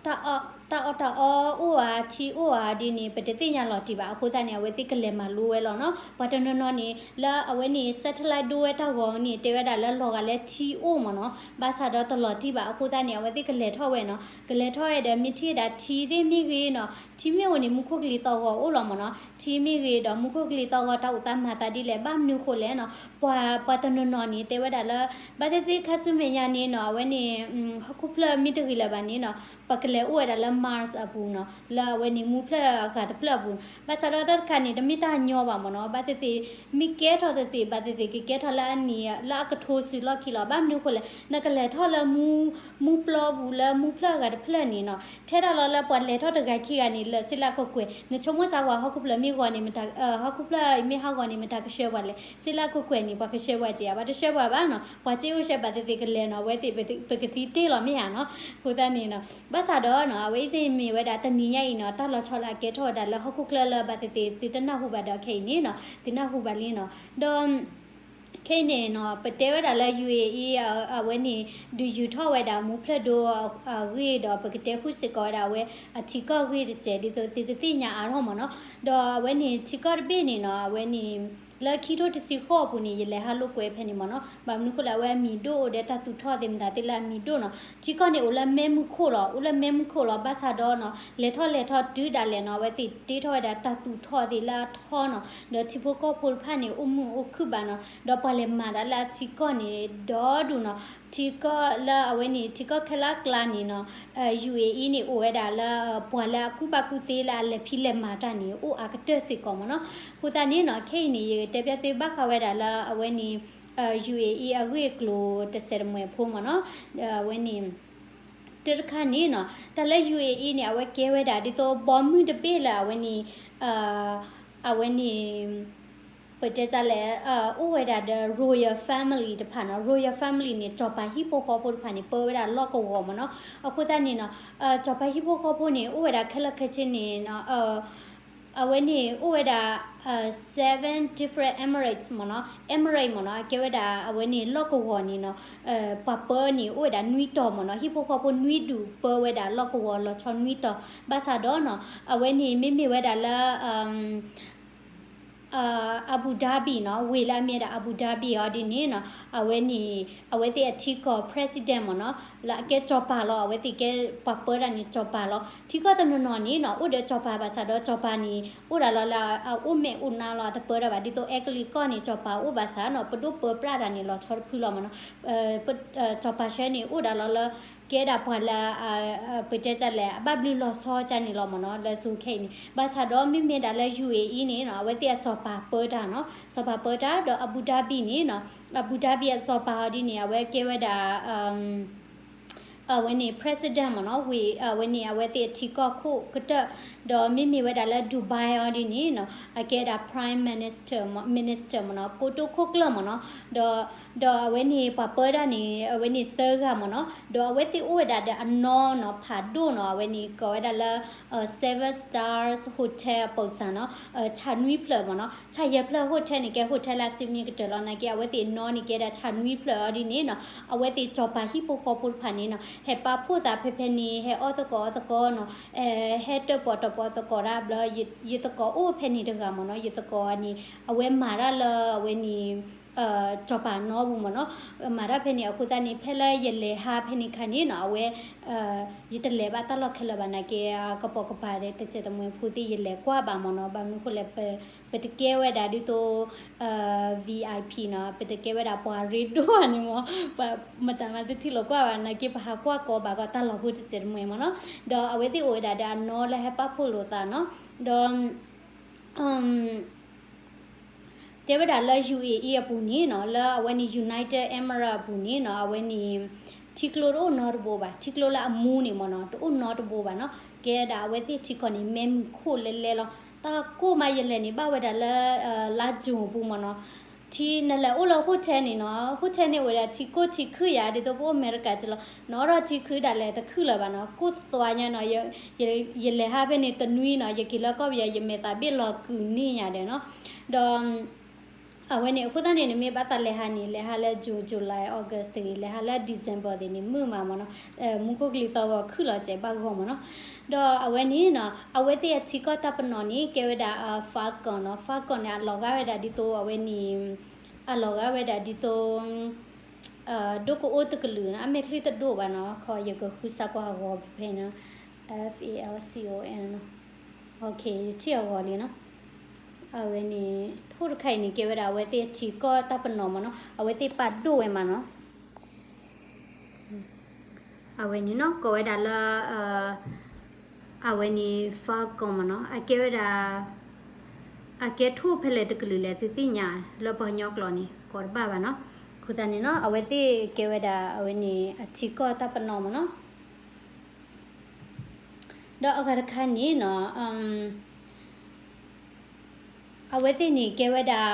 တၢ်အီၣ်တၢ်အီအိၣ်ဧါ ထံအိၣ်ဧါဒ်န့ၣ် ပတသ့ၣ်ညါလီၤတံၢ်ဘၣ်. အဃိသတးန့ၣ် အဝဲသ့ၣ်ကလဲၤမၤလိဝဲလီၤနီၤ. ပှၤတနီၤနီၤန့ၣ် လၢအဝဲန့ၣ် satellite ဒိဝဲတၢ်ဂီၤန့ၣ် တဲဝဲဒၣ်လၢလီၤဂာ်လၢထံအိၣ်မ့ၢ်နီၤ, ဘၣ်ဆၣ်ဒီးတလီၤတံၢ်ဘၣ်. အဃိသတးန့ၣ် အဝဲသ့ၣ်ကလဲၤထီၣ်ဝဲနီၤ, ကလဲၤထီၣ်ဝဲဒီး မ့ၢ်ထံၣ်ဝဲဒၣ်ထံသ့ၣ်မ့ၢ်ဂ့ၤနီၤ, ထံမ့ၢ်အိၣ်န့ၣ် မူခိၣ်ကလံၤသီၣ်ဂီၤအိၣ်လီၤမ့ၢ်နီၤ, ထံမ့ၢ်ဂ့ၤဒီး မူခိၣ်ကလံၤသီၣ်ဂီၤ တၢ်အိၣ်သးမၤသးဒ်လဲၣ်, ဘၣ်မနုၤဃိလဲၣ်နီၤ, ပှၤ ပှၤတနီၤနီၤန့ၣ် တဲဝဲဒၣ်လၢ ဘၣ်သ့ၣ်သ့ၣ်ခါဆူမဲာ်ညါန့ၣ်နီၤ, အဝဲန့ၣ် ဟီၣ်ခိၣ်ဖျၢၣ်မ့ၢ်တဂ့ၤလၢၤဘၣ်န့ၣ်နီၤ, ပကလဲၤအိၣ်ဝဲဒၣ်လၢ Mars အပူၤနီၤ, လၢအဝဲန့ၣ်မူဖျၢၣ်အဂၤတဖျၢၣ်အပူၤ. ဘၣ်ဆၣ်ဒီးတၢ်တခါန့ၣ် တမ့ၢ်တၢ်ညီဘၣ်မ့ၢ်နီၤ, ဘၣ်သ့ၣ်သ့ၣ် မ့ၢ်ကဲထီၣ်တသ့ ဘၣ်သ့ၣ်သ့ၣ် ကကဲထီၣ်လၢအနံၣ် လၢအကထိစူၤလီၢ်ခံလီၤ. ဘၣ်မနုၤဃိလဲၣ်, နကလဲၤထီၣ်လၢမူ မူပျီပူၤလၢမူဖျၢၣ်အဂၤတဖျၢၣ်န့ၣ်နီၤ, ထဲဒၣ်လီၤလၢပှၤလဲၤထီၣ်တဂၤခံဂၤန့ၣ် လၢာ်စ့လၢအကကွဲၢ်, နဆိကမိၣ်စ့ၢ်ဝဲဟီၣ်ခိၣ်ဖျၢၣ်မ့ၢ်ဂီၤန့ၣ် မတၤ ဟီၣ်ခိၣ်ဖျၢၣ်မ့ၢ်ဟးဂီၤန့ၣ် မတၤကဆှၢပှၤလဲၣ်, စ့လၢအကကွဲၢ်န့ၣ် ပှၤကဆှၢပှၤက့ၤဧါ, ပှၤတဆှၢပှၤဘၣ်နီၤ, ပှၤစ့အိၣ်ဆှၢဘၣ်သ့ၣ်သ့ၣ်ကလဲၤနီၤ, အဝဲသ့ၣ်ပကသံတ့ၢ်လီၤမ့ၢ်ဧါနီၤ. အဃိသတးန့ၣ်နီၤ, ဘၣ်ဆၣ်ဒီးနီၤ, အဝဲအံၤသ့ၣ်မ့ၢ်ဝဲဒၣ်တနံၤညါအံၤနီၤ, တၢ်လီၤဆီလၢအကဲထီၣ်ဝဲဒၣ်လၢဟီၣ်ခိၣ်ချၢလၢဘၣ်သ့ၣ်သ့ၣ် သုတနၢ်ဟူဘၣ်ဒီးခဲအံၤန့ၣ်နီၤ, သုနၢ်ဟူဘၣ်လံနီၤ, ဒီး ခဲအံၤန့ၣ်နီၤ, ပတဲဝဲဒၣ်လၢ ယူၣ်အ့ၣ်အ့ၣ် အဝဲန့ၣ် ဒုးယူၤထီၣ်ဝဲဒၣ်မူဖျၢၣ်ဒိအဂ့ၢ်ဒီး ပကတဲဃုာ်စ့ၢ်ကီးဝဲဒၣ်အဝဲအထံကီၢ်ဂ့ၢ်တစဲး ဒ်သိးသုကသ့ၣ်ညါအါထီၣ်မ့ၢ်နီၤ. ဒီးအဝဲန့ၣ်ထံကီၢ်တဘ့ၣ်န့ၣ်နီၤ, အဝဲန့ၣ် လၢခံထိတဆံဃိးအပူၤန့ၣ် ယလဲၤဟးလိာ်ကွဲဖဲန့ၣ်မ့ၢ်နီၤ. ဘၣ်မနုၤဃိလဲၣ်, အဝဲအမံၤဒိၣ်အိၣ်ဒီးတၢ်သူၣ်ထီၣ်သ့ၣ်မတၤသ့ၣ်လၢအမံၤဒိၣ်နီၤ. ထံကီၢ်န့ၣ်အိၣ်လၢမဲးမုၢ်ခိၣ်လီၤ, အိၣ်လၢမဲးမုၢ်ခိၣ်လီၤ. ဘၣ်ဆၣ်ဒီးနီၤ, လဲၤထီၣ်လဲၤထီၣ်တုၤဒၣ်လဲာ်နီၤ, အဝဲသ့ၣ်တ့ထီၣ်ဝဲဒၣ်တၢ်သူၣ်ထီၣ်သ့ၣ်လၢအထီနီၤ. ဒီးထံဖိကီၢ်ဖိတဖၣ်န့ၣ် အိၣ်မုာ်အိၣ်ခုၣ်ဘၣ်နီၤ. ဒီးပှၤလဲၤမၤတၢ်လၢအထံကီၢ်န့ၣ် ဒီဒူၣ်နီၤ. ထံကီၢ်လၢအဝဲန့ၣ် ထံကီၢ်ခဲလၢာ်အကျါန့ၣ်နီၤ, ယူၣ်အ့ၣ်အ့ၣ်န့ၣ် အိၣ်ဝဲဒၣ်လၢ ပှၤလၢအကူၣ်ဘၣ်ကူၣ်သ့လၢအလဲၤဖံးလဲၤမၤတၢ်န့ၣ် အိၣ်အါကတၢၢ်စ့ၢ်ကီးမ့ၢ်နီၤ. အဃိသတးန့ၣ်နီၤ, ခဲအံၤန့ၣ် ယကတဲပျၢ်သုဘၣ်ဃးဝဲဒၣ်လၢအဝဲန့ၣ် ယူၣ်အ့ၣ်အ့ၣ်အဂ့ၢ်အကျိၤတစဲးတမှဲၤဖိမ့ၢ်နီၤ. အဝဲန့ၣ် တၢ်တခါန့ၣ်နီၤ, တၢ်လၢ ယူၣ်အ့ၣ်အ့ၣ်န့ၣ် အဝဲကဲဝဲဒၣ်ဒ်သိးဘီမုၢ်တဘ့ၣ်လၢအဝဲန့ၣ် အဝဲန့ၣ် ပတဲတၢ်လဲၣ်, အိၣ်ဝဲဒၣ်ဒီး royal family တဖၣ်နီၤ. royal family န့ၣ် စီၤပၤဟံၣ်ဖိဃီဖိတဖၣ်န့ၣ် ပၢဝဲဒၣ်လီၢ်ကဝီၤမ့ၢ်နီၤ. အဃိသတးန့ၣ်နီၤ, စီၤပၤဟံၣ်ဖိဃီဖိန့ၣ် အိၣ်ဝဲဒၣ်ခဲလၢာ်ခဲဆ့န့ၣ်နီၤ, အဝဲန့ၣ် အိၣ်ဝဲဒၣ် seven different emirates မ့ၢ်နီၤ. emirate မ့ၢ်နီၤ, အကဲဝဲဒၣ်အဝဲန့ၣ်လီၢ်ကဝီၤန့ၣ်နီၤ, ပှၤပၢန့ၣ် အိၣ်ဝဲဒၣ်နွံတီၤမ့ၢ်နီၤ. ဟံၣ်ဖိဃီဖိနွံဒူၣ်ပၢဝဲဒၣ်လီၢ်ကဝီၤလီၤဆီနွံတီၤ. ဘၣ်ဆၣ်ဒီးနီၤ, အဝဲန့ၣ်မ့မ့ၢ်ဝဲဒၣ်လၢ Abu Dhabi နီၤ, ဝ့ၢ်လၢအမ့ၢ်ဝဲဒၣ် Abu Dhabi အီၤဒ်န့ၣ်နီၤ, အဝဲန့ၣ် အဝဲသ့ၣ်အထံကီၢ် president မ့ၢ်နီၤ, လၢအကဲစီၤပၤလီၤ. အဝဲသ့ၣ်ကဲပှၤပၢတၢ်န့ၣ်စီၤပၤလီၤ. ထံကီၢ်တနီၤနီၤန့ၣ်နီၤ, အိၣ်ဒီးစီၤပၤဘၣ်ဆၣ်ဒီးစီၤပၤန့ၣ် အိၣ်ဒၣ်လီၤလၢအအိၣ်မဲာ်အိၣ်နါလီၤ, အတပၢတၢ်ဘၣ်. ဒ်သိးအဲကလံးကီၢ်န့ၣ် စီၤပၤအိၣ်ဘၣ်ဆၣ်နီၤ, ပဒိၣ်ပၢပြးတၢ်န့ၣ်လီၤဆီတဖုလီၤမ့ၢ်နီၤ. စီၤပၤဆှၢန့ၣ် အိၣ်ဒၣ်လီၤလၢ ကဲဒၣ်ပှၤလၢ ပတဲတၢ်လဲၣ် အဘၣ်ဘျုးလီၤဆီကၢ်န့ၣ်လီၤမ့ၢ်နီၤ, လၢစိၤခဲအံၤန့ၣ်. ဘၣ်ဆၣ်ဒီးမ့မ့ၢ်ဒၣ်လၢ ယူၣ်အ့ၣ်အံၤ န့ၣ်နီၤ, အဝဲသ့ၣ်အစီၤပၤပၢတၢ်နီၤ, စီၤပၤပၢတၢ်ဒီး အဘူဒၤဘံၣ်န့ၣ်နီၤ, အဘူဒၤဘံၣ်အစီၤပၤအီၤဒ်န့ၣ် အဝဲကဲဝဲဒၣ် အဝဲန့ၣ် president မ့ၢ်နီၤ, ဝံၤအဝဲန့ၣ် အဝဲသ့ၣ်အထံကီၢ်ခိၣ်ကတၢၢ်, ဒီးမ့မ့ၢ်ဝဲဒၣ်လၢ Dubai အီၤဒ်န့ၣ်နီၤ, အကဲဒၣ် prime minister မ့ၢ်နီၤ, ကိတိာ်ခိၣ်ကျၢၢ်မ့ၢ်နီၤ, ဒီး ဒီးအဝဲန့ၣ် ပှၤပၢတၢ်န့ၣ် အဝဲန့ၣ်သၢဂၤမ့ၢ်နီၤ, ဒီးအဝဲသ့ၣ်အိၣ်ဝဲဒၣ်ဒီးအနီၢ်နီၤ ဖးဒိၣ်နီၤ, အဝဲန့ၣ်ကိးဝဲဒၣ်လၢ seven stars hotel အပူၤစ့ၢ်နီၤ, ဆၣ်နွံဖျၢၣ်မ့ၢ်နီၤ, ဆၣ်ယဲၢ်ဖျၢၣ် hotel န့ၣ် ကဲ hotel လၢအစံးမံကတၢၢ်လီၤ, နာ်က့အဝဲသ့ၣ်နီၢ်န့ၣ်ကဲဒၣ်ဆၣ်နွံဖျၢၣ်အီၤဒ်န့ၣ်နီၤ, အဝဲသ့ၣ်စီၤပၤဟံၣ်ဖိဃီဖိတဖၣ်န့ၣ်နီၤ, ဟဲပာ်ဖှိၣ်သးဖဲဖဲန့ၣ်, ဟဲအီၣ်သကိးအီသကိးနီၤ, ဟဲတၢၣ်ပီၣ်တၢၣ်ပီၣ်သကိးတၢ်ဘျီ, ယသကိးအိၣ်ဖဲန့ၣ်တဂၤမ့ၢ်နီၤ, ယသကိးန့ၣ် အဝဲမၤတၢ်လၢအဝဲန့ၣ် စီၤပၤနီပူၤမ့ၢ်နီၤ, မၤတၢ်ဖဲန့ၣ် အဃိသတးန့ၣ် ဖဲလၢယလဲၤဟးဖဲန့ၣ်ခါန့ၣ်နီၤ, အဝဲ ယတလဲၤဘၣ်တၢ်လီၢ်ခဲလၢာ်ဘၣ်, နာ်က့ ကပိာ်ကပၤဒီး တစဲးတမှဲၤဖိသ့ၣ် ယလဲၤကွၢ်ဘၣ်မ့ၢ်နီၤ, ဘၣ်မနုၤဃိလဲၣ် ပ ပတကဲဝဲဒၣ်ဒ်သိး VIP နီၤ, ပတကဲဝဲဒၣ်ပှၤရ့ဒိၣ်န့ၣ်မ့ၢ်, ပမတၤမၤတထံၣ်လိာ်ကွၢ်ဘၣ်, နာ်က့ပဟးကွၢ်ကီဘၣ်ကီတၢ်လီၢ်ဖိတစဲးတမှဲၤမ့ၢ်နီၤ, ဒီးအဝဲသ့ၣ်အိၣ်ဝဲဒၣ်ဒီးအနီၢ်လၢဟဲပာ်ဖှိၣ်လိာ်သးနီၤ, ဒီး တဲဝဲဒၣ်လၢ UAE အပူၤန့ၣ်နီၤ, လၢအဝဲန့ၣ် United Emirates အပူၤန့ၣ်နီၤ, အဝဲန့ၣ် ထံကျိတအိၣ်နီတဘိဘၣ်, ထံကျိလၢအမူန့ၣ်မ့ၢ်နီၤ, တအိၣ်နီတဘိဘၣ်နီၤ, ကဲဒၣ်အဝဲသ့ၣ်ထံကီၢ်န့ၣ် မဲမုၢ်ခိၣ်လဲလဲလီၤ. တၢ်ကိၢ်မးယလဲၤန့ၣ် ဘၣ်ဝဲဒၣ်လၢ လါ June အပူၤမ့ၢ်နီၤ, ထံနလဲၤအိၣ်လၢ hotel န့ၣ်နီၤ, hotel န့ၣ်အိၣ်ဝဲဒၣ်ထံကိၢ်ထံခုၣ်ယၤ ဒ်သိးပအိၣ်အမဲရကၤက့လီၤ, နအိၣ်ဒီးထံခုၣ်ဒၣ်လဲာ်တခုၣ်လၢၤဘၣ်နီၤ, ကိၢ်သွါညါနီၤ, ယလဲၤဟးဖဲန့ၣ်တနွံနီၤ, ယက့ၤလၢကီၢ်ပယီၤ ယမဲာ်သးဘ့ၣ်လီၤကုာ်န့ၢ်ညါဒီးနီၤ, ဒီး အဝဲန့ၣ် အဃိသတးန့ၣ် နမ့ၢ်ဘၣ်သးလဲၤဟးန့ၣ် လဲၤဟးလၢ June, July, August တဂ့ၤ, လဲၤဟးလၢ December သ့ၣ်န့ၣ် မုာ်မးမ့ၢ်နီၤ, မူခိၣ်ကလံၤသီၣ်ဂီၤခုၣ်လီၤစဲးဘၣ်ဂီၢ်မ့ၢ်နီၤ. ဒီးအဝဲန့ၣ်နီၤ အဝဲသ့ၣ်အထံကီၢ်တၢ်ပနီၣ်န့ၣ် ကဲဝဲဒၣ် Falcon နီၤ, Falcon န့ၣ် အလီၤဂာ်ဝဲဒၣ်ဒ်သိးအဝဲန့ၣ် အလီၤဂာ်ဝဲဒၣ်ဒ်သိး ဒိကအိၣ်တကလုာ်နီၤ, အမဲာ်ချံတဒိၣ်ဘၣ်နီၤ, ခီယကဃုစါကွၢ်အဂီၤဖဲနီၤ, F A L C O N နီၤ, ယထံၣ်အဂီၤလံနီၤ. အဝဲန့ၣ် ထိၣ်တခါအံၤန့ၣ် ကဲဝဲဒၣ်အဝဲသ့ၣ်အထံကီၢ်တၢ်ပနီၣ်မ့ၢ်နီၤ, အဝဲသ့ၣ်ပာ်ဒိၣ်ဝဲမ့ၢ်နီၤ. အဝဲန့ၣ်နီၤ ကိးဝဲဒၣ်လၢ အဝဲန့ၣ် Falcon မ့ၢ်နီၤ, အကဲဝဲဒၣ် အကဲထိၣ်ဖဲလဲၣ်တကလုာ်လဲၣ် သုသ့ၣ်ညါလၢပှၤကညီကျိာ်န့ၣ် ကိးတဘၣ်ဘၣ်နီၤ. အဃိသတးန့ၣ်နီၤ အဝဲသ့ၣ်ကဲဝဲဒၣ် အဝဲန့ၣ် အထံကီၢ်တၢ်ပနီၣ်မ့ၢ်နီၤ. ဒီးအဂၤတခါန့ၣ်နီၤ အဝဲသ့ၣ်န့ၣ်ကဲဝဲဒၣ်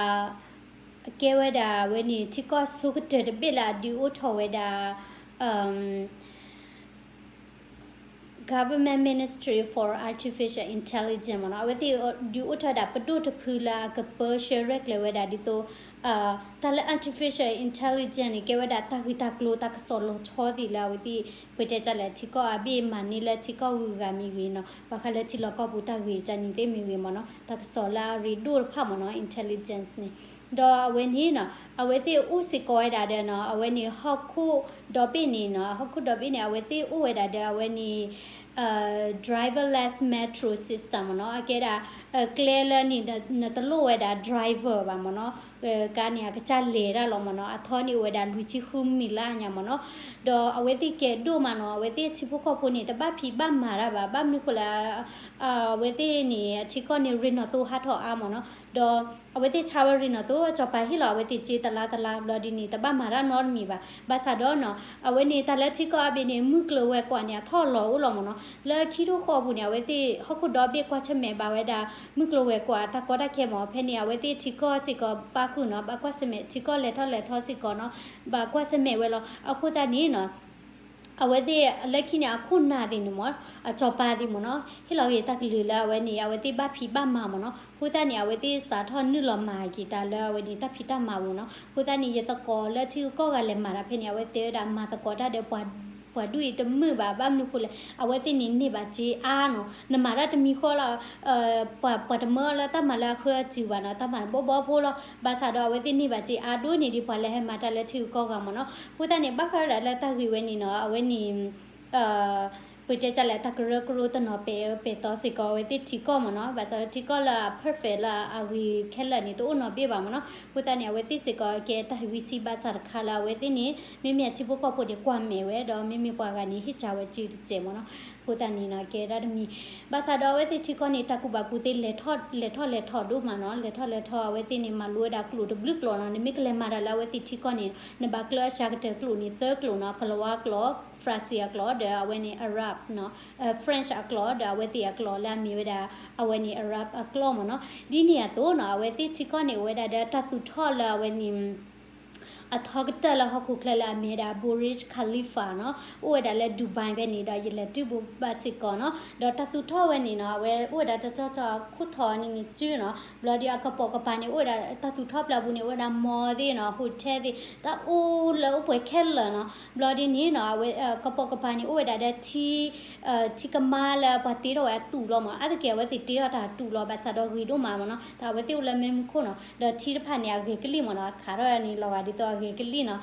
ကဲဝဲဒၣ်အဝဲန့ၣ် ထံကီၢ်ဆိကတၢၢ်တဘ့ၣ်လၢအဒုးအိၣ်ထီၣ်ဝဲဒၣ် Government Ministry for Artificial Intelligence မ့ၢ်နီၤ, အဝဲသ့ၣ်ဒုးအိၣ်ထီၣ်ဝဲဒၣ်ပဒိၣ်တဖုလၢအကပၢဆှၢရဲၣ်ကျဲၤဝဲဒၣ်ဒ်သိး တၢ်လၢ artificial intelligence န့ၣ် ကဲဝဲဒၣ်တၢ်ဂ့ၢ်တၢ်ကျိၤတၢ်ကစီၣ်လီၤဆီသ့ၣ်လၢအဝဲသ့ၣ် ပတဲတၢ်လဲၣ် ထံကီၢ်အဘ့ၣ်မၤန့ၢ်လၢထံကီၢ်ဂုၤဂၤမ့ၢ်ဂ့ၤနီၤ, ဘၣ်ဃးလၢထံလီၢ်ကီၢ်ပူၤတၢ်ဂ့ၢ်ကန့ၣ်သ့ၣ်မ့ၢ်ဂ့ၤမ့ၢ်နီၤ, တၢ်ကစီၣ်လၢအရ့ဒိၣ်တဖၣ်မ့ၢ်နီၤ intelligence န့ၣ်, ဒီးအဝဲန့ၣ်နီၤ အဝဲသ့ၣ်အိၣ်စ့ၢ်ကီးဝဲဒၣ်ဒီးနီၤ အဝဲန့ၣ်ဟီၣ်ခိၣ်ဒီဘ့ၣ်န့ၣ်နီၤ, ဟီၣ်ခိၣ်ဒီဘ့ၣ်န့ၣ် အဝဲသ့ၣ်အိၣ်ဝဲဒၣ်ဒီးအဝဲန့ၣ် driverless metro system မ့ၢ်နီၤ, အကဲဒၣ် ကျဲလၢန့ၣ် နတလိၣ်ဝဲဒၣ် driver ဘၣ်မ့ၢ်နီၤ, ကါန့ၣ် အကစၢ်လဲၤတၢ်လီၤမ့ၢ်နီၤ, အထီန့ၣ်အိၣ်ဝဲဒၣ်လွံၢ်ဆံဃုမံးလၢ်ညါမ့ၢ်နီၤ, ဒီးအဝဲသ့ၣ်ကဲဒိၣ်မးနီၤ, အဝဲသ့ၣ်ထံဖိကီၢ်ဖိန့ၣ် တဘၣ်ဖံးဘၣ်မၤတၢ်ဘၣ်, ဘၣ်မနုၤဃိလဲၣ် အဝဲသ့ၣ်န့ၣ် အထံကီၢ်န့ၣ် ရ့ၣ်နီၣ်သိဟးထီၣ်အါမ့ၢ်နီၤ, ဒီးအဝဲသ့ၣ်ဆါဝဲရ့ၣ်နီၣ်သိ စီၤပၤဟ့ၣ်လီၤအဝဲသ့ၣ်စ့တလါတလါ ဘျီဒ်န့ၣ် တဘၣ်မၤတၢ်နီတမံၤဘၣ်. ဘၣ်ဆၣ်ဒီးနီၤ အဝဲန့ၣ် တၢ်လၢထံကီၢ်အါဘ့ၣ်န့ၣ် မုၢ်ကျိၤဝဲၤကွာ်န့ၣ် အထီၣ်လီၤအိၣ်လီၤမ့ၢ်နီၤ. လၢခံထိဃီပူၤန့ၣ် အဝဲသ့ၣ် ဟီၣ်ခိၣ်ဒီဘ့ၣ်ကွၢ်ဆၢၣ်မဲာ်ဘၣ်ဝဲဒၣ် မုၢ်ကျိၤဝဲၤကွာ်တၢ်ကီတၢ်ခဲမ့ၢ် ဖဲန့ၣ် အဝဲသ့ၣ်ထံကီၢ်စ့ၢ်ကီးပၣ်ဃုာ်နီၤ, ဘၣ်ကွၢ်ဆၢၣ်မဲာ် ထံကီၢ်လဲၤထီၣ်လဲၤထီစ့ၢ်ကီးနီၤ, ဘၣ်ကွၢ်ဆၢၣ်မဲာ်ဝဲလီၤ. အဃိသတးန့ၣ်နီၤ အဝဲသ့ၣ်လၢခံန့ၣ် အခိၣ်နၢ်သ့ၣ်န့ၣ်မ့ၢ် အစီၤပၤသ့ၣ်မ့ၢ်နီၤ ဟ့ၣ်လီၤက့ၤတၢ်ကလုၢ်လၢအဝဲန့ၣ် အဝဲသ့ၣ်ဘၣ်ဖံးဘၣ်မၤမ့ၢ်နီၤ. အဃိသတးန့ၣ် အဝဲသ့ၣ်စးထီၣ်နုာ်လီၤမၤက့ၤတၢ်လၢအဝဲန့ၣ် တၢ်ဖံးတၢ်မၤပူၤနီၤ. အဃိသတးန့ၣ် ယသကိးလၢထံဂုၤကီၢ်ဂၤလဲၤမၤတၢ်ဖဲန့ၣ် အဝဲတဲဝဲဒၣ်မၤသကိးတၢ်ဒီး ပှၤဒူၣ်အံၤတမုာ်ဘၣ်. ဘၣ်မနုၤဃိလဲၣ် အဝဲသ့ၣ်န့ၣ်န့ၢ်ဘၣ်စ့အါနီၤ. နမၤတၢ်တမံၤဃီလီၤ ပှၤတမၢလၢတၢ်မၤလၢအဃၢအစုၤဘၣ်နီၤ, တၢ်မၤဘီဘီဖိလီၤ. ဘၣ်ဆၣ်ဒီးအဝဲသ့ၣ်န့ၢ်ဘၣ်စ့အါဒိၣ်န့ၢ်ဒံးပှၤလၢဟဲမၤတၢ်လၢထံဂုၤကီၢ်ဂၤမ့ၢ်နီၤ. အဃိသတးန့ၣ် ဘၣ်ဃးဝဲဒၣ်လၢတၢ်ဂ့ၢ်ဝဲန့ၣ်နီၤ အဝဲန့ၣ် ပတဲတၢ်လဲၣ် တၢ်ကရၢကရိတနီၤပဲာ်အၢပဲာ်သီစ့ၢ်ကီး အဝဲသ့ၣ်ထံကီၢ်မ့ၢ်နီၤ. ဘၣ်ဆၣ်ဒီးထံကီၢ်လၢအ perfect လၢအဂ့ၤခဲလၢာ်န့ၣ် တအိၣ်နီတဘ့ၣ်ဘၣ်မ့ၢ်နီၤ. အဃိသတးန့ၣ် အဝဲသ့ၣ်စ့ၢ်ကီးကဲတၢ်ဂံၢ်စၢ်ဘါစၢ်တခါလၢအဝဲသ့ၣ်န့ၣ် မ့မ့ၢ်အထံဖိကီၢ်ဖိန့ၣ် ကွၢ်မဲာ်ဝဲဒီး မ့မ့ၢ်ပှၤဂၤန့ၣ် ဟ့ၣ်စၢၤဝဲစ့တစဲးမ့ၢ်နီၤ. အဃိသတးန့ၣ်နီၤ ကဲဒၣ်တမံၤ ဘၣ်ဆၣ်ဒီးအဝဲသ့ၣ်ထံကီၢ်န့ၣ် တၢ်ကူၣ်ဘၣ်ကူၣ်သ့ လဲၤထီၣ်လဲၤထီၣ်ဒိၣ်မးနီၤ. လဲၤထီၣ်လဲၤထီၣ် အဝဲသ့ၣ်န့ၣ် မၤလိဝဲဒၣ်ကျိာ်တဘျုးကျိာ်နီၤ. နမ့ၢ်ကလဲၤမၤတၢ်လၢအဝဲသ့ၣ်ထံကီၢ်န့ၣ် နဘၣ်ကျၢအစှၤကတၢၢ်ကျိာ်န့ၣ် သၢကျိာ်နီၤ. ကလၤဝါကျိာ် Farsi အကျိာ် ဒီးအဝဲန့ၣ် Arab နီၤ French အကျိာ် ဒီးအဝဲသ့ၣ်အကျိာ်လၢအမ့ၢ်ဝဲဒၣ် အဝဲန့ၣ် Arab အကျိာ်မ့ၢ်နီၤ. ဒ်န့ၣ်အသိးနီၤ အဝဲသ့ၣ်ထံကီၢ်န့ၣ် အိၣ်ဝဲဒၣ်ဒီးတၢ်သူၣ်ထီၣ်လၢအဝဲန့ၣ် အထီကတၢၢ်လၢဟီၣ်ခိၣ်ချၢလၢအမ့ၢ်ဝဲဒၣ် Burj Khalifa နီၤ, အိၣ်ဝဲဒၣ်လၢ Dubai ဖဲန့ၣ်ဒီး ယလဲၤတုၤဘၣ်စ့ၢ်ကီးနီၤ. ဒီးတၢ်သူၣ်ထီၣ်ဝဲန့ၣ်နီၤ အဝဲအိၣ်ဝဲဒၣ်တၢ်ထီၣ်ထီၣ်ခိၣ်ထီၣ်န့ၣ်န့ၣ်စုနီၤ. ဘျီဒီးအကပိာ်ကပၤန့ၣ် အိၣ်ဝဲဒၣ်တၢ်သူၣ်ထီၣ်ပျၢ်ပူၤန့ၣ် အိၣ်ဝဲဒၣ် mall သ့ၣ်နီၤ, hotel သ့ၣ် တၢ်အိၣ်လၢအိၣ်ပှဲၤခဲလၢာ်နီၤ. ဘျီဒ်န့ၣ်နီၤ အဝဲကပိာ်ကပၤန့ၣ် အိၣ်ဝဲဒၣ်ဒီးထံ ထံကမါလၢပှၤတ့ထီၣ်ဝဲအတူးလီၤမ့ၢ်နီၤ. အါတက့ၢ်အဝဲသ့ၣ်တ့ထီၣ်တၢ်တူးလီၤ ဘၣ်ဆၣ်ဒီးဂ့ၤဒိၣ်မးမ့ၢ်နီၤ. တၢ်အဝဲသ့ၣ်အိၣ်လၢမ့ၢ်မူခိၣ်နီၤ ဒီးထံတဖၣ်န့ၣ် အဂဲၤကလံၣ်မ့ၢ်နီၤ, ခးထီၣ်န့ၣ်လီၤဂာ်ဒ်သိးအဂဲၤကလံၣ်နီၤ.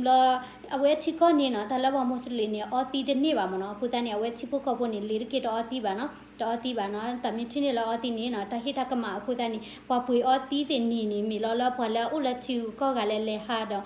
ဘျီ အဝဲထံကီၢ်န့ၣ်နီၤ တၢ်လၢပှၤမူစလ့ၣ်န့ၣ် အီသံးတန့ၢ်ဘၣ်မ့ၢ်နီၤ. အဃိသတးန့ၣ် အဝဲထံဖိကီၢ်ဖိန့ၣ် လ့ၤတက့ၢ်တအီသံးဘၣ်နီၤ, တအီသံးဘၣ်နီၤ. တၢ်မ့ၢ်ထံၣ်န့ၢ်လၢအီသံးန့ၣ်နီၤ တၢ်ဟ့ၣ်တၢ်ကမၣ်အဃိသတးန့ၣ် ပှၤပှ့ၤအီသံးသ့ၣ်န့ၣ်န့ၣ် မ့ၢ်လီၤလၢပှၤလၢအအိၣ်လၢထံဂုၤကီၢ်ဂၤလၢလဲၤဟးဒီး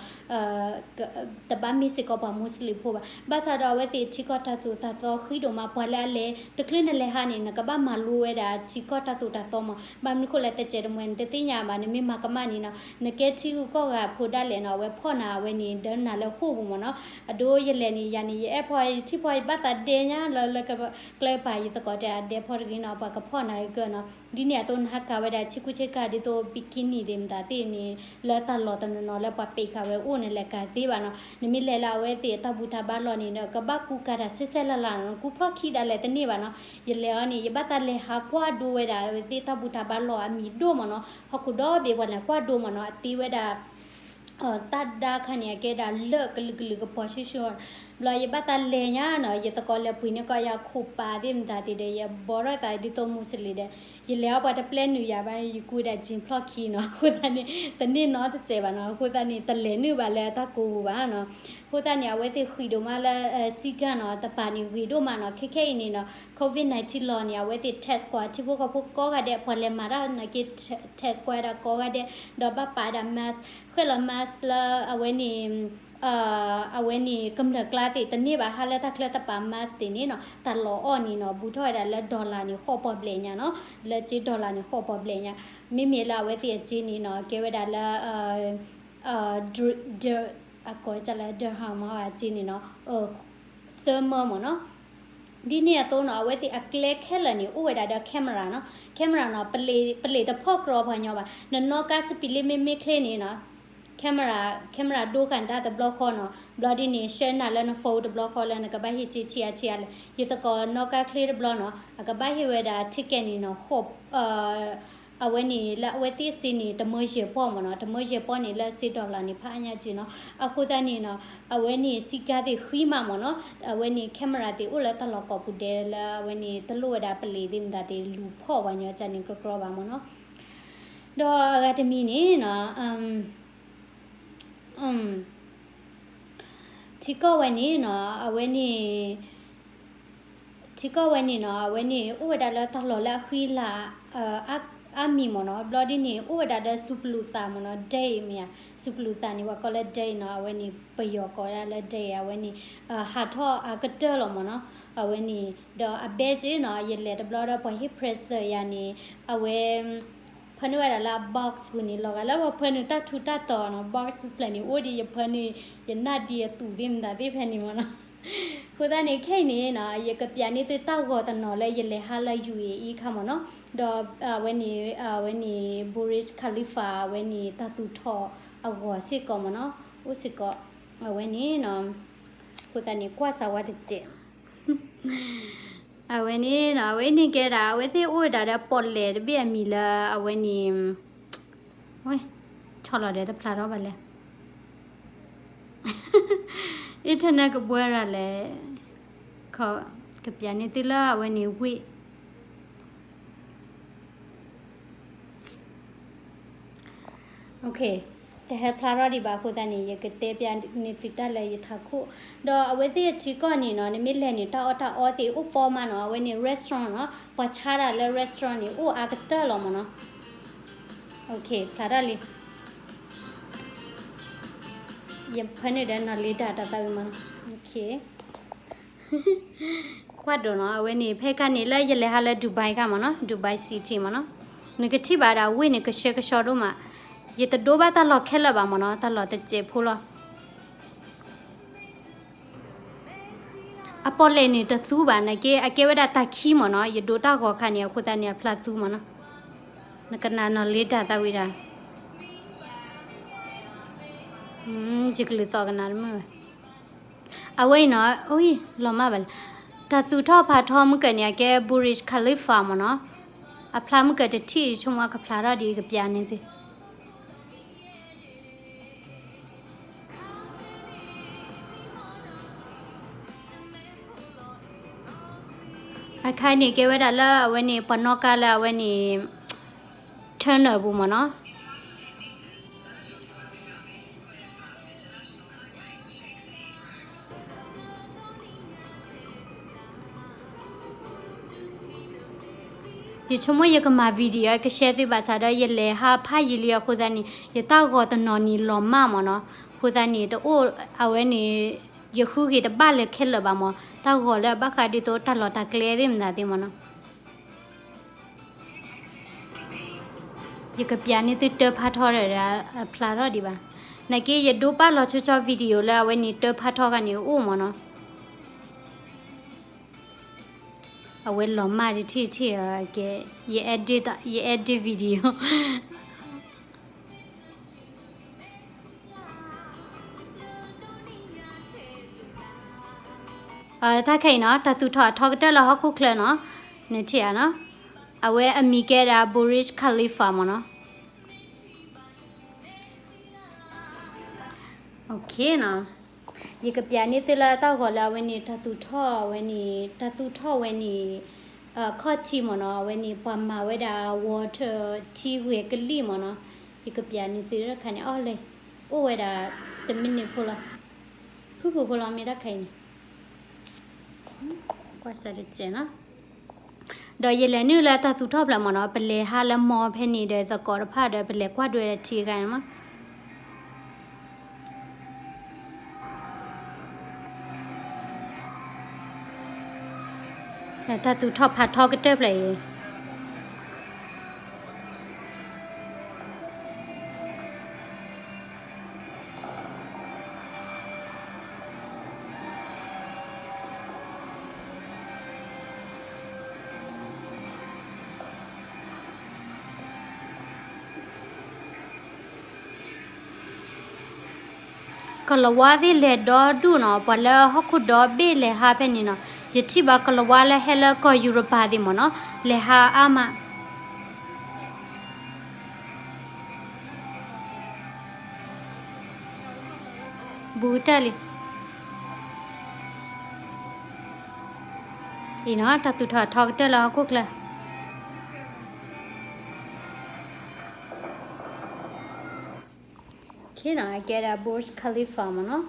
တဘၣ်မ့ၢ်စ့ၢ်ကီးပှၤမူစလ့ၣ်ဖိဘၣ်. ဘၣ်ဆၣ်ဒီးအဝဲသ့ၣ်ထံကီၢ်တၢ်သိၣ်တၢ်သီဃံးဒိၣ်မး ပှၤလၢအလဲၤ တချုးနလဲၤဟးန့ၣ် နကဘၣ်မၤလိဝဲဒၣ်ထံကီၢ်တၢ်သိၣ်တၢ်သီမး. ဘၣ်မနုၤဃိလဲၣ် တစဲးတမှဲၤ နတသ့ၣ်ညါဘၣ် နမ့ၢ်မၤကမၣ်န့ၣ်နီၤ နကဲထံဂုၤကီၢ်ဂၤဖိဒၣ်လဲာ်နီၤ အဝဲ ဖီၣ်နၤအဝဲန့ၣ် ဒၢနၤလၢဃိာ်ပူၤမ့ၢ်နီၤ. အဒိယလဲၤန့ၣ် ယၤန့ၣ် ယအဲၣ်ဖီ ယထံၣ်ဖီ ယဘၣ်သးဒဲညါလၢ လၢကျဲပၤ ယသကိးတဲအဒဲဖီတဂ့ၤနီၤ ပှၤကဖီၣ်နၤကၢနီၤ. ဒ်န့ၣ်အသိးနဟးကၤဝဲဒၣ်ဆ့ကူဆ့ကၤဒ်သိး bikini သ့ၣ်မတၤသ့ၣ်န့ၣ် လၢတၢ်လီၢ်တနီၤနီၤလၢပှၤပ့းဃာ်ဝဲအိၣ်န့ၣ် လဲၤကၤသ့ဘၣ်နီၤ. နမ့ၢ်လဲၤလၢအဝဲသ့ၣ်တၢ်ဘူၣ်တၢ်ဘါလီၢ်န့ၣ်ဒီး ကဘၣ်ကူကၤတၢ်ဆဲးဆဲးလၤလၤနီၤ, ကူဖျီၣ်ခံဒၣ်လဲာ်တန့ၢ်ဘၣ်နီၤ. ယလဲၤအီၤန့ၣ် ယဘၣ်သးလဲၤဟးကွၢ်ဒိဝဲဒၣ်အဝဲသ့ၣ်တၢ်ဘူၣ်တၢ်ဘါလီၢ်အမံၤဒိၣ်မ့ၢ်နီၤ, ဟီၣ်ခိၣ်ဒီဘ့ၣ်ပှၤလဲၤကွၢ်ဒိမ့ၢ်နီၤ, အတ့ဝဲဒၣ် တၢ်ဒါခါန့ၣ် အကဲဒၣ်လၢာ်ကလုာ်ကလုာ်ကပီၤဆှိဆှိ, ဘျီယဘၣ်သးလဲၤညါနီၤ, ယသကိးလဲၤပှ့ၤန့ၢ်ကီးယၤခိၣ်ပာ်သ့ၣ်မတၤသ့ၣ်ဒီး ယဘီထီၣ်သးဒ်သိး Muslim ဒီး ယလဲၤအီၤပှၤတပျဲနုာ်ယၤဘၣ် ယကူဝဲဒၣ် jean ဖျီၣ်ခံနီၤ, အဃိသတးန့ၣ် တန့ၢ်နီတစဲးဘၣ်နီၤ, အဃိသတးန့ၣ် တလဲၤနုာ်ဘၣ်လၢတၢ်ကိးပူၤဘၣ်နီၤ. အဃိသတးန့ၣ် အဝဲသ့ၣ်ဃံးဒိၣ်မးလၢ စံကၢ်နီၤ, တပၤန့ၣ်ဂ့ၤဒိၣ်မးနီၤ, ခဲခဲအံၤန့ၣ်နီၤ COVID nineteen လီၤန့ၣ် အဝဲသ့ၣ် test ကွၢ်ထံဖိကီၢ်ဖိကိးဂၤဒဲး, ပှၤလဲၤမၤတၢ်နာ်က့ test ကွၢ်ဝဲဒၣ်ကိးဂၤဒဲး, ဒီးဘၣ်ပာ်ဝဲဒၣ် mask, ဃဲၣ်လီၤ mask လၢအဝဲန့ၣ် အဝဲန့ၣ် ကမျၢၢ်ကျါသ့ၣ်တန့ၢ်ဘၣ်, ဟါလၢတၢ်ချၢတပာ် mask သ့ၣ်န့ၣ်နီၤ, တၢ်လီၢ်အီၣ်န့ၣ်နီၤ ဘူးထီၣ်ဝဲဒၣ်လၢ dollar န့ၣ် ဃိးပီၢ်ဘျဲၣ်ညါနီၤ, လၢစ့ dollar န့ၣ် ဃိးပီၢ်ဘျဲၣ်ညါ, မ့မ့ၢ်လၢအဝဲသ့ၣ်အစ့န့ၣ်နီၤ ကဲဝဲဒၣ်လၢ အကိးလၢ dirham အစ့န့ၣ်နီၤ သၢမၢမ့ၢ်နီၤ. ဒ်န့ၣ်အသိးနီၤ အဝဲသ့ၣ်အကျဲခဲလၢာ်န့ၣ် အိၣ်ဝဲဒၣ်ဒီး camera နီၤ, camera နီၤ ပလ့ၤတဖီၣ်ကြီပှၤညီဘၣ်, နနီၣ်ကါစပံးလ့မ့မ့ၢ်ချ့န့ၣ်နီၤ camera, camera ဒိဃာ်နတၢ်တဘျီဃီနီၤ, ဘျီဒ်န့ၣ် ရှဲနၤလၢန phone တဘျီဃီလၢနကဘၣ်ဟ့ၣ်စ့ဆံးအါဆံးအါလဲၣ်, ယသကိးနီၣ်ကါချ့တဘျီနီၤ အကဘၣ်ဟ့ၣ်ဝဲဒၣ် ticket န့ၣ်နီၤ ဃိး အဝဲန့ၣ်လၢအဝဲသ့ၣ်စ့န့ၣ် တမၢယဲၢ်ပီၢ်မ့ၢ်နီၤ, တမၢယဲၢ်ပီၢ်န့ၣ်လၢစ့ dollar န့ၣ် ဖးအါညါက့နီၤ, အဃိသတးန့ၣ်နီၤ အဝဲန့ၣ်စံကၢ်သ့ၣ်ဃံမးမ့ၢ်နီၤ, အဝဲန့ၣ် camera သ့ၣ်အိၣ်လၢတၢ်လီၢ်ကိးပူၤဒဲးလၢအဝဲန့ၣ် တလိၣ်ဝဲဒၣ်ပလ့ၤသ့ၣ်မတၤသ့ၣ်လူၤဖီၣ်ပှၤညီကန့ၣ်ကြီဘၣ်မ့ၢ်နီၤ, ဒီးအဂၤတမံၤန့ၣ်နီၤ ထံကီၢ်ဝဲန့ၣ်နီၤ အဝဲန့ၣ် ထံကီၢ်ဝဲန့ၣ်နီၤ အဝဲန့ၣ် အိၣ်ဝဲဒၣ်လၢတၢ်လီၢ်လၢအဃံလၤ အါမံၤမ့ၢ်နီၤ, ဘျီဒ်န့ၣ် အိၣ်ဝဲဒၣ်ဒီးစူၤပလူၤသးမ့ၢ်နီၤ dye မ့ၢ်ဧါ, စူၤပလူၤသးန့ၣ် ပှၤကိးလၢ dye နီၤ, အဝဲန့ၣ် ပယီၤကိးဝဲဒၣ်လၢ dye အဝဲန့ၣ် ဟးထီၣ်အကတၢၢ်လီၤမ့ၢ်နီၤ, အဝဲန့ၣ် ဒီးအဘဲက့နီၤ ယလဲၤတဘျီဒီးပှၤဟ့ၣ် present ယၤန့ၣ် အဝဲ ဖၢနုာ်ဝဲဒၣ်လၢအ box ပူၤန့ၣ် လီၤဂာ်လၢပှၤဖၢနုာ်တၢ်ထူးတၢ်တီၤနီၤ, box တဖျၢၣ်န့ၣ် အိၣ်ဒံးယဖၢနုာ် ယနၢ်ဒံးအသူးသ့ၣ်မတၤသ့ၣ်ဖဲန့ၣ်မ့ၢ်နီၤ, အဃိသတးန့ၣ် ခဲအံၤန့ၣ်နီၤ ယကပျးန့ၢ်သုတၢ်ဂီၤတနီၤလၢယလဲၤဟးလၢ ယူၣ်အ့အံၤ ခါမ့ၢ်နီၤ, ဒီးအဝဲန့ၣ် အဝဲန့ၣ် Burj Khalifa အဝဲန့ၣ် တၢ်သူၣ်ထီၣ်အဂီၤစ့ၢ်ကီးမ့ၢ်နီၤ, အိၣ်စ့ၢ်ကီး အဝဲန့ၣ်နီၤ, အဃိသတးန့ၣ် ကွၢ်စၢၤဝဲတစဲး အဝဲန့ၣ်နီၤ အဝဲန့ၣ်ကဲဒၣ် အဝဲသ့ၣ်အိၣ်ဝဲဒၣ်ဒီးပီၣ်လဲၣ်တဘ့ၣ်အမံၤလၢအဝဲန့ၣ် ဝဲ ဆီၣ်လီၤဒီးတဖျါထီၣ်ဘၣ်လဲၣ် internet ကဘှီရၤလဲၣ် ကပျးန့ၢ်သုလၢအဝဲန့ၣ်ဝ့ၢ် တဟဲဖျါထီၣ်ဒံးဘၣ်အဃိသတးန့ၣ် ယကတဲပျးန့ၢ်သုတၢ်လၢယထးခိၣ်, ဒီးအဝဲသ့ၣ်အထံကီၢ်န့ၣ်နီၤ နမ့ၢ်လဲၤန့ၣ် တၢ်အီၣ်တၢ်အီသ့ၣ်အိၣ်ပီမးနီၤ, အဝဲန့ၣ် restaurant နီၤ, ပှၤဆါတၢ်လၢ restaurant န့ၣ် အိၣ်အါကတၢၢ်လီၤမ့ၢ်နီၤ, ဖျါထီၣ်လံ ယဖၢနုာ်ဒီးနီၢ်လ့တၢ်တၢ်သးဝံၤမးနီၤ, ကွၢ်ဒိၣ်နီၤ, အဝဲန့ၣ် ဖဲခါန့ၣ်လၢယလဲၤဟးလၢ Dubai ခါမ့ၢ်နီၤ, Dubai City မ့ၢ်နီၤ, နကထံၣ်ဘၣ်ဒၣ်ဝ့ၢ်န့ၣ် ကဆှဲကဆှီဒိၣ်မး, ယတဒိဘၣ်တၢ်လီၢ်ခဲလၢာ်ဘၣ်မ့ၢ်နီၤ, တၢ်လီၢ်တစဲးဖိလီၤ. အပီၣ်လဲၣ်န့ၣ်တသူဘၣ်, နာ်က့ အကဲဝဲဒၣ်တၢ်ခံမ့ၢ်နီၤ, ယဒိတၢ်ဂီၤခါန့ၣ် အဃိသတးန့ၣ် အဖျါသူမ့ၢ်နီၤ, နကနၣ်နီၢ်လ့တၢ်သးဝံၤဒၣ်, ယကလုၢ်သီၣ်ကနၣ်တမုာ်ဘၣ်. အဝဲအံၤနီၤ, လီၤမၢ်ဘၣ်လဲၣ်, တၢ်သူၣ်ထီၣ်ဖးထီမုၢ်ကၢၢ်န့ၣ် အကဲ Burj Khalifa မ့ၢ်နီၤ, အဖျါမုၢ်ကၢၢ်တထံၣ် ဆိကမိၣ်ကဖျါထီၣ်ဒ်အံၤ ကပျးန့ၢ်သု အခါန့ၣ်ကဲဝဲဒၣ်လၢအဝဲန့ၣ် ပှၤနီၣ်ကါလၢအဝဲန့ၣ် terminal ပူၤမ့ၢ်နီၤ. ယဆိကမိၣ်ယကမၤ video ကshareသုဘၣ်ဆၣ်ဒီး ယလဲၤဟးဖးယံာ်လံအဃိသတးန့ၣ် ယတၢ်ဂီၤတနီၤန့ၣ်လီၤမၢ်မ့ၢ်နီၤ. အဃိသတးန့ၣ် တအိၣ်အဝဲန့ၣ် ယဃုဂ့ၤတဘၣ်လၢခဲလၢာ်ဘၣ်မ့ၢ် တၢ်ဂီၤလၢအဘၣ်ဃးဒ်သိးတၢ်လီၢ်တၢ်ကျဲသ့ၣ်မနုၤသ့ၣ်မ့ၢ်နီၤ. ယကပျးန့ၢ်သုတၢ်ဖးထီဒီး အဖျါထီၣ်ဒံးဘၣ်. နာ်က့ ယဒိပာ်လီၤဆီဆီ video လၢအဝဲန့ၣ်တၢ်ဖးထီခါန့ၣ်အိၣ်မ့ၢ်နီၤ. အဝဲလီၤမၢ်တထံၣ်တထံၣ်, ယ edit video. တၢ်ခဲအံၤနီၤ တၢ်သူၣ်ထီၣ်အထီကတၢၢ်လၢဟီၣ်ခိၣ်ချၢနီၤ, နထံၣ်ဧါနီၤ, အဝဲအမံၤကဲဒၣ် Burj Khalifa မ့ၢ်နီၤ. ယကပျးန့ၢ်သုလၢတၢ်ဂီၤလၢအဝဲန့ၣ် တၢ်သူၣ်ထီၣ်ဝဲန့ၣ်, တၢ်သူၣ်ထီၣ်ဝဲန့ၣ် ခီၣ်ထံးမ့ၢ်နီၤ, အဝဲန့ၣ် ပှၤမၤဝဲဒၣ် water ထံဂဲၤကလံၣ်မ့ၢ်နီၤ. ယကပျးန့ၢ်သုတခါန့ၣ် အီၤလဲၣ်, အိၣ်ဝဲဒၣ် တမံးနံးဖိလီၤ, ဖုၣ်ဖုၣ်ဖိလီၤ မ့ၢ်တၢ်ခဲအံၤန့ၣ် ကွၢ်စၢၤတစဲးနီၤ. ဒီးယလဲၤနုာ်လၢတၢ်သူၣ်ထီၣ်ဖျၢၣ်မ့ၢ်နီၤ, ပလဲၤဟးလၢ mall ဖဲန့ၣ်ဒီး သကိးတဖၣ်ဒီး ပလဲၤကွၢ်ဒွဲၣ်ထံဂၤန့ၣ်မး. တၢ်သူၣ်ထီၣ်ဖးထီကတၢၢ်ဖျၢၣ်အံၤ ကလၤဝါသ့ၣ်လဲၤဒီဒူၣ်နီၤ, ပှၤလၢဟီၣ်ခိၣ်ဒီဘ့ၣ်လဲၤဟးဖဲန့ၣ်နီၤ. ယထံၣ်ဘၣ်ကလၤဝါလၢဟဲလၢကီၢ်ယူရပၤသ့ၣ်မ့ၢ်နီၤ, လဲၤဟးအါမး. ဘူးကတၢၢ်လံ. အံၤနီၤ တၢ်သူၣ်ထီၣ်အထီကတၢၢ်လၢဟီၣ်ခိၣ်ချၢ ခ့နီၤ အကဲဒၣ် Burj Khalifa မ့ၢ်နီၤ,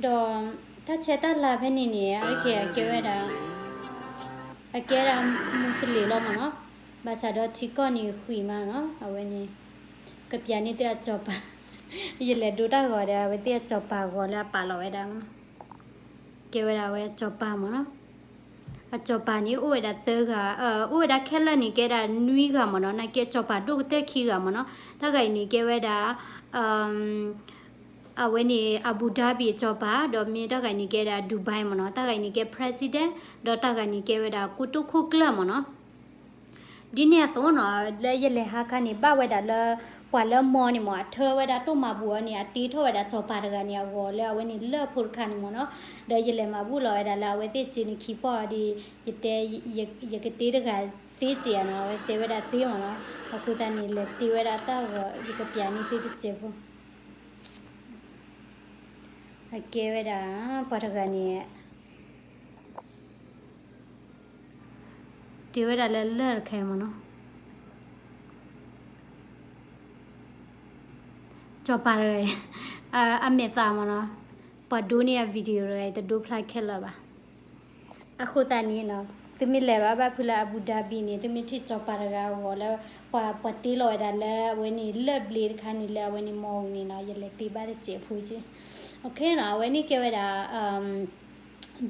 ဒီးတၢ်ဆဲးတၢ်လၤဖဲန့ၣ်န့ၣ် အကဲ အကဲဝဲဒၣ် အကဲဒၣ် Muslim လီၤမ့ၢ်နီၤ, ဘၣ်ဆၣ်ဒီးထံကီၢ်န့ၣ်ဃံးမးနီၤ, အဝဲန့ၣ် ကပျးန့ၢ်သုအစီၤပၤ, ယလဲၤဒိတၢ်ဂီၤဒီး အဝဲသ့ၣ်အစီၤပၤဂီၤလၢအပာ်လီၤဝဲဒၣ်မ့ၢ်နီၤ, ကဲဝဲဒၣ်ဝဲအစီၤပၤမ့ၢ်နီၤ. အစီၤပၤန့ၣ် အိၣ်ဝဲဒၣ်သၢဂၤ, အိၣ်ဝဲဒၣ်ခဲလၢာ်န့ၣ် ကဲဒၣ်နွံဂၤမ့ၢ်နီၤ, နာ်က့အစီၤပၤဒိၣ်ကတၢၢ်ခံဂၤမ့ၢ်နီၤ, တၢ်ဂၤအံၤန့ၣ် ကဲဝဲဒၣ် အဝဲန့ၣ် Abu Dhabi အစီၤပၤ, ဒီးမ့ၢ်တၢ်ဂၤန့ၣ် ကဲဒၣ် Dubai မ့ၢ်နီၤ, တၢ်ဂၤန့ၣ် ကဲ president, ဒီးတၢ်ဂၤန့ၣ် ကဲဝဲဒၣ် ကိတိာ်ခိၣ်ကျၢၢ်မ့ၢ်နီၤ. ဒ်န့ၣ်အသိးနီၤ, လၢယလဲၤဟးခါန့ၣ် ဘၣ်ဝဲဒၣ်လၢ ပှၤလၢမီန့ၣ်မ့ၢ် အထၢဝဲဒၣ်တိၢ်မၤဘူၣ်အီၤန့ၣ် အတ့ထီၣ်ဝဲဒၣ်စီၤပၤတဂၤန့ၣ် အဂီၤလၢအဝဲန့ၣ်လၢၢ်ဖိတခါန့ၣ်မ့ၢ်နီၤ, ဒီးယလဲၤမၤဘူၣ်လီၤဝဲဒၣ်လၢအဝဲသ့ၣ်စ့န့ၣ်ခံပီၢ်ဒီး ယတဲ ယကတ့တဂၤသ့စ့ဧါနီၤ, အဝဲတဲဝဲဒၣ်သ့မ့ၢ်နီၤ, အဃိသတးန့ၣ် လဲၤတ့ဝဲဒၣ်တၢ်ဂီၤ ယကပျးန့ၢ်သုတစဲးဖိ အကဲဝဲဒၣ် ပှၤတဂၤန့ၣ် တ့ဝဲဒၣ်လၢလၢၢ်တခါမ့ၢ်နီၤ, စီၤပၤတဂၤအံၤ အမဲာ်သးမ့ၢ်နီၤ, ပှၤဒိန့ၢ်အ video တဂၤအံၤ တဒိဖျါခဲလၢာ်ဘၣ်. အဃိသတးန့ၣ်နီၤ, သုမ့ၢ်လဲၤဘၣ်ဘၣ်ဖုလၢ Abu Dhabi န့ၣ် သုမ့ၢ်ထံၣ်စီၤပၤတဂၤအဂီၤလၢ ပှၤ ပှၤတ့လီၤဝဲဒၣ်လၢအဝဲန့ၣ်လၢၢ်ဘျ့တခါန့ၣ် လၢအဝဲန့ၣ်မီဝံၤန့ၣ်နီၤ, ယလဲၤတ့ဘၣ်တစဲးဖိက့, အဝဲန့ၣ်ကဲဝဲဒၣ်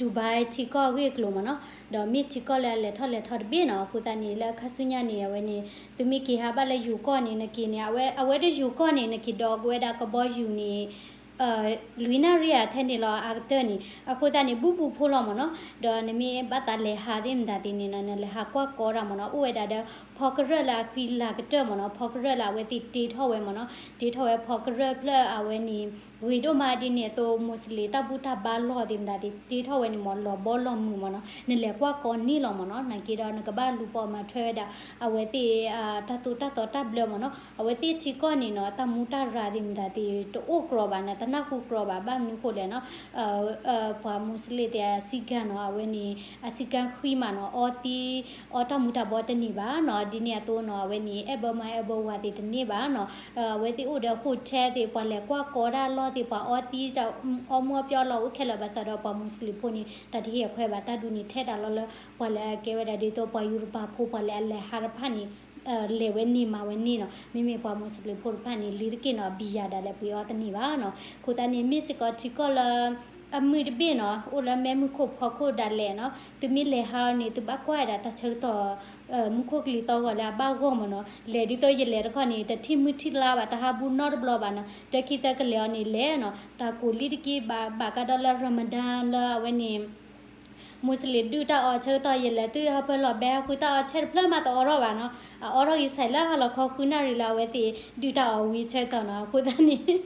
Dubai ထံကီၢ်အဂ့ၢ်အကျိၤမ့ၢ်နီၤ, ဒီးမ့ၢ်ထံကီၢ်လၢအလဲၤထီၣ်လဲၤထီတဘ့ၣ်နီၤ, အဃိသတးန့ၣ် လၢအခါဆူညါန့ၣ် အဝဲန့ၣ် သုမ့ၢ်က့ၤဟးဘၣ်လၢယိၤကီၢ်န့ၣ် နက့ၤန့ၣ် အဝဲ အဝဲတယိၤကီၢ်န့ၣ် နက့ၤဒီးကဝဲဒၣ်ကဘီယူၤန့ၣ် လွံၢ်နၣ်ရံၣ်ဧါထဲန့ၣ်လီၤ အကတၢၢ်န့ၣ်, အဃိသတးန့ၣ် ဘူးဘူးဖိလီၤမ့ၢ်နီၤ, ဒီးနမ့ၢ်ဘၣ်သးလဲၤဟးသ့ၣ်မတၤသ့ၣ်န့ၣ်နီၤ နလဲၤဟးကွၢ်ကီတၢ်မ့ၢ်နီၤ, အိၣ်ဝဲဒၣ်ဒီး ဖီကရၢၢ်လၢအဃံလၤကတၢၢ်မ့ၢ်နီၤ, ဖီကရၢၢ်လၢအဝဲသ့ၣ်တ့ထီၣ်ဝဲမ့ၢ်နီၤ, တ့ထီၣ်ဝဲဖီကရၢၢ်ဖျၢၣ်အဝဲန့ၣ် ဂ့ၤဒိၣ်မးဒ်န့ၣ်အသိး မိၢ်စလ့ၣ်တၢ်ဘူၣ်တၢ်ဘါလီၢ်သ့ၣ်မတၤသ့ၣ် တ့ထီၣ်ဝဲန့ၣ်မ့ၢ် လီၤဘီလီၤမုၢ်မ့ၢ်နီၤ, နလဲၤကွၢ်ကီန့ၣ်လီၤမ့ၢ်နီၤ, နာ်က့ဒီးနကဘၣ်လူၤပိာ်မၤထွဲဝဲဒၣ် အဝဲသ့ၣ် တၢ်သိၣ်တၢ်သီတၢ်ဘျၢမ့ၢ်နီၤ, အဝဲသ့ၣ်ထံကီၢ်န့ၣ်နီၤ တၢ်မူတၢ်ရၤသ့ၣ်မတၤသ့ၣ် တအိၣ်ကြီဘၣ်န့ၣ် တနၢ်ဟူကြီဘၣ် ဘၣ်မနုၤဃိလဲၣ်နီၤ, ပှၤမူစလ့ၣ်သ့ၣ်အစည်းကမ်းနီၤ အဝဲန့ၣ် အစည်းကမ်းဃံမးနီၤ, အီသံး အီတၢ်မူတၢ်ဘီတန့ၢ်ဘၣ်နီၤ, ဒ်န့ၣ်အသိးနီၤ အဝဲန့ၣ် အဲၣ်ဘၢမါအဲၣ်ဘၢဝၤသ့ၣ်တန့ၢ်ဘၣ်နီၤ, အဝဲသ့ၣ်အိၣ်ဒီး hotel သ့ၣ် ပှၤလဲၤကွၢ်ကီတၢ်လီၢ်သ့ၣ် ပှၤအီသံး အီမူအီပျီလီၤအိၣ်ခဲလၢာ်ဘၣ်ဆၣ်ဒီး ပှၤမူစလ့ၣ်ဖိန့ၣ် တၢ်တဟ့ၣ်အခွဲးဘၣ် တၢ်ဒုးန့ၣ်ထဲဒၣ်လီၤလၢ ပှၤလၢအကဲဝဲဒၣ်ဒ်သိးပှၤယူရပၤဖိ ပှၤလၢအလဲၤဟးတဖၣ်န့ၣ် လဲၤဝဲန့ၢ်မၤဝဲန့ၢ်နီၤ, မ့မ့ၢ်ပှၤမူစလ့ၣ်ဖိတဖၣ်န့ၣ် လ့ၤတက့ၢ်နီၤ ဘံယၤဒၣ်လဲာ်ပှ့ၤအီတန့ၢ်ဘၣ်နီၤ, အဃိသတးန့ၣ် မ့ၢ်စ့ၢ်ကီးထံကီၢ်လၢ အမုာ်တဘ့ၣ်နီၤ အိၣ်လၢမဲးမုၢ်ခိၣ်ဖီခိၣ်ဒၣ်လဲာ်နီၤ, သုမ့ၢ်လဲၤဟးအီၤန့ၣ် သုဘၣ်ကွၢ်ဝဲဒၣ်တၢ်ဆၢကတီၢ် မူခိၣ်ကလံၤသီၣ်ဂီၤလၢအဘၣ်ဂီၢ်မ့ၢ်နီၤ, လဲၤဒ်သိးယလဲၤတခီန့ၣ် တထံၣ်မုၢ်ထံၣ်လါဘၣ်, တဟးဘူးနီတဘျီဘၣ်နီၤ, တခံသၢကလဲၤအီၤန့ၣ်လဲၤနီၤ, တၢ်ကိးလံတက့ၢ်ဘၣ်, ဘၣ်ကဒီးလၢ Ramadan လၢအဝဲန့ၣ် Muslim ဒုၣ်တၢ်အီၣ်ဆၢကတီၢ် ယလဲၤသုဟၢဖၢလီၤဘဲဟီၣ်ဃု တၢ်အီၣ်ဆၢတဖျၢၣ်မးတအိးထီၣ်ဘၣ်နီၤ, အအိးထီၣ်ဂ့ၤဆဲးလၢဟါလီၤခီဃုနၣ်ရံၣ်လၢအဝဲသ့ၣ် ဒုၣ်တၢ်အီၣ်ဝံၤဆၢကတီၢ်နီၤ, အဃိသတးန့ၣ်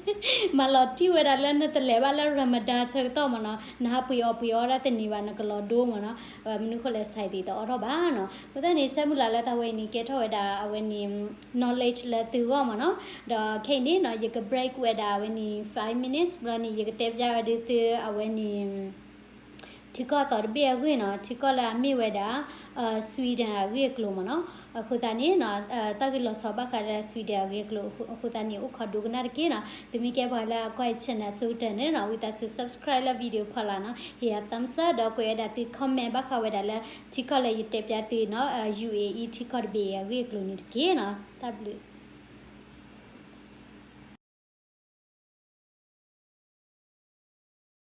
မၤလီၤတံၢ်ဝဲဒၣ်လၢနတလဲၤဘၣ်လၢ Ramadan ဆၢကတီၢ်မ့ၢ်နီၤ, နဟးပှ့ၤအီၣ်ပှ့ၤအီဒၣ်တန့ၢ်ဘၣ် နကလီၤဒိမ့ၢ်နီၤ, မနုၤဃိလဲၣ် ဆဲးသ့ၣ်တအိးထီၣ်ဘၣ်နီၤ, အဃိသတးန့ၣ် ဆၢမုၢ်လၢ်လၢတၢ်ဝဲအံၤန့ၣ် ကဲထီၣ်ဝဲဒၣ်အဝဲန့ၣ် knowledge လၢသုဂီၢ်မ့ၢ်နီၤ, ဒီးခဲအံၤန့ၣ်နီၤ ယက break ဝဲဒၣ်အဝဲန့ၣ် five minutes ဘျီန့ၣ် ယကတဲပၠးဝဲဒၣ်သုအဝဲန့ၣ် ထံကီၢ်အသီတဘ့ၣ်အဂ့ၢ်နီၤ, ထံကီၢ်လၢအမ့ၢ်ဝဲဒၣ် Sweden အဂ့ၢ်အကျိၤမ့ၢ်နီၤ, အဃိသတးန့ၣ် တၢ်ဂ့ၢ်လီၤဆီဘၣ်ဃးလၢ Sweden အဂ့ၢ်အကျိၤ, အဃိသတးန့ၣ် အိၣ်ခိးဒိကနၣ်တက့ၢ်နီၤ, သုမ့ၢ်ကဲပှၤလၢအကွၢ်ယ channel အဆိကတၢၢ်န့ၣ်နီၤ, ဝံသးစူၤ subscribe လၢ video ဖီလာ်နီၤ, ဟ့ၣ်ယၤ thumbs up ဒီးကွဲးဝဲဒၣ်သု comment ဘၣ်ဃးဝဲဒၣ်လၢ ထံကီၢ်လၢယတဲပၠးသုနီၤ, UAE ထံကီၢ်တဘ့ၣ်အဂ့ၢ်အကျိၤန့ၣ်တက့ၢ်နီၤ, တၢ်ဘျုး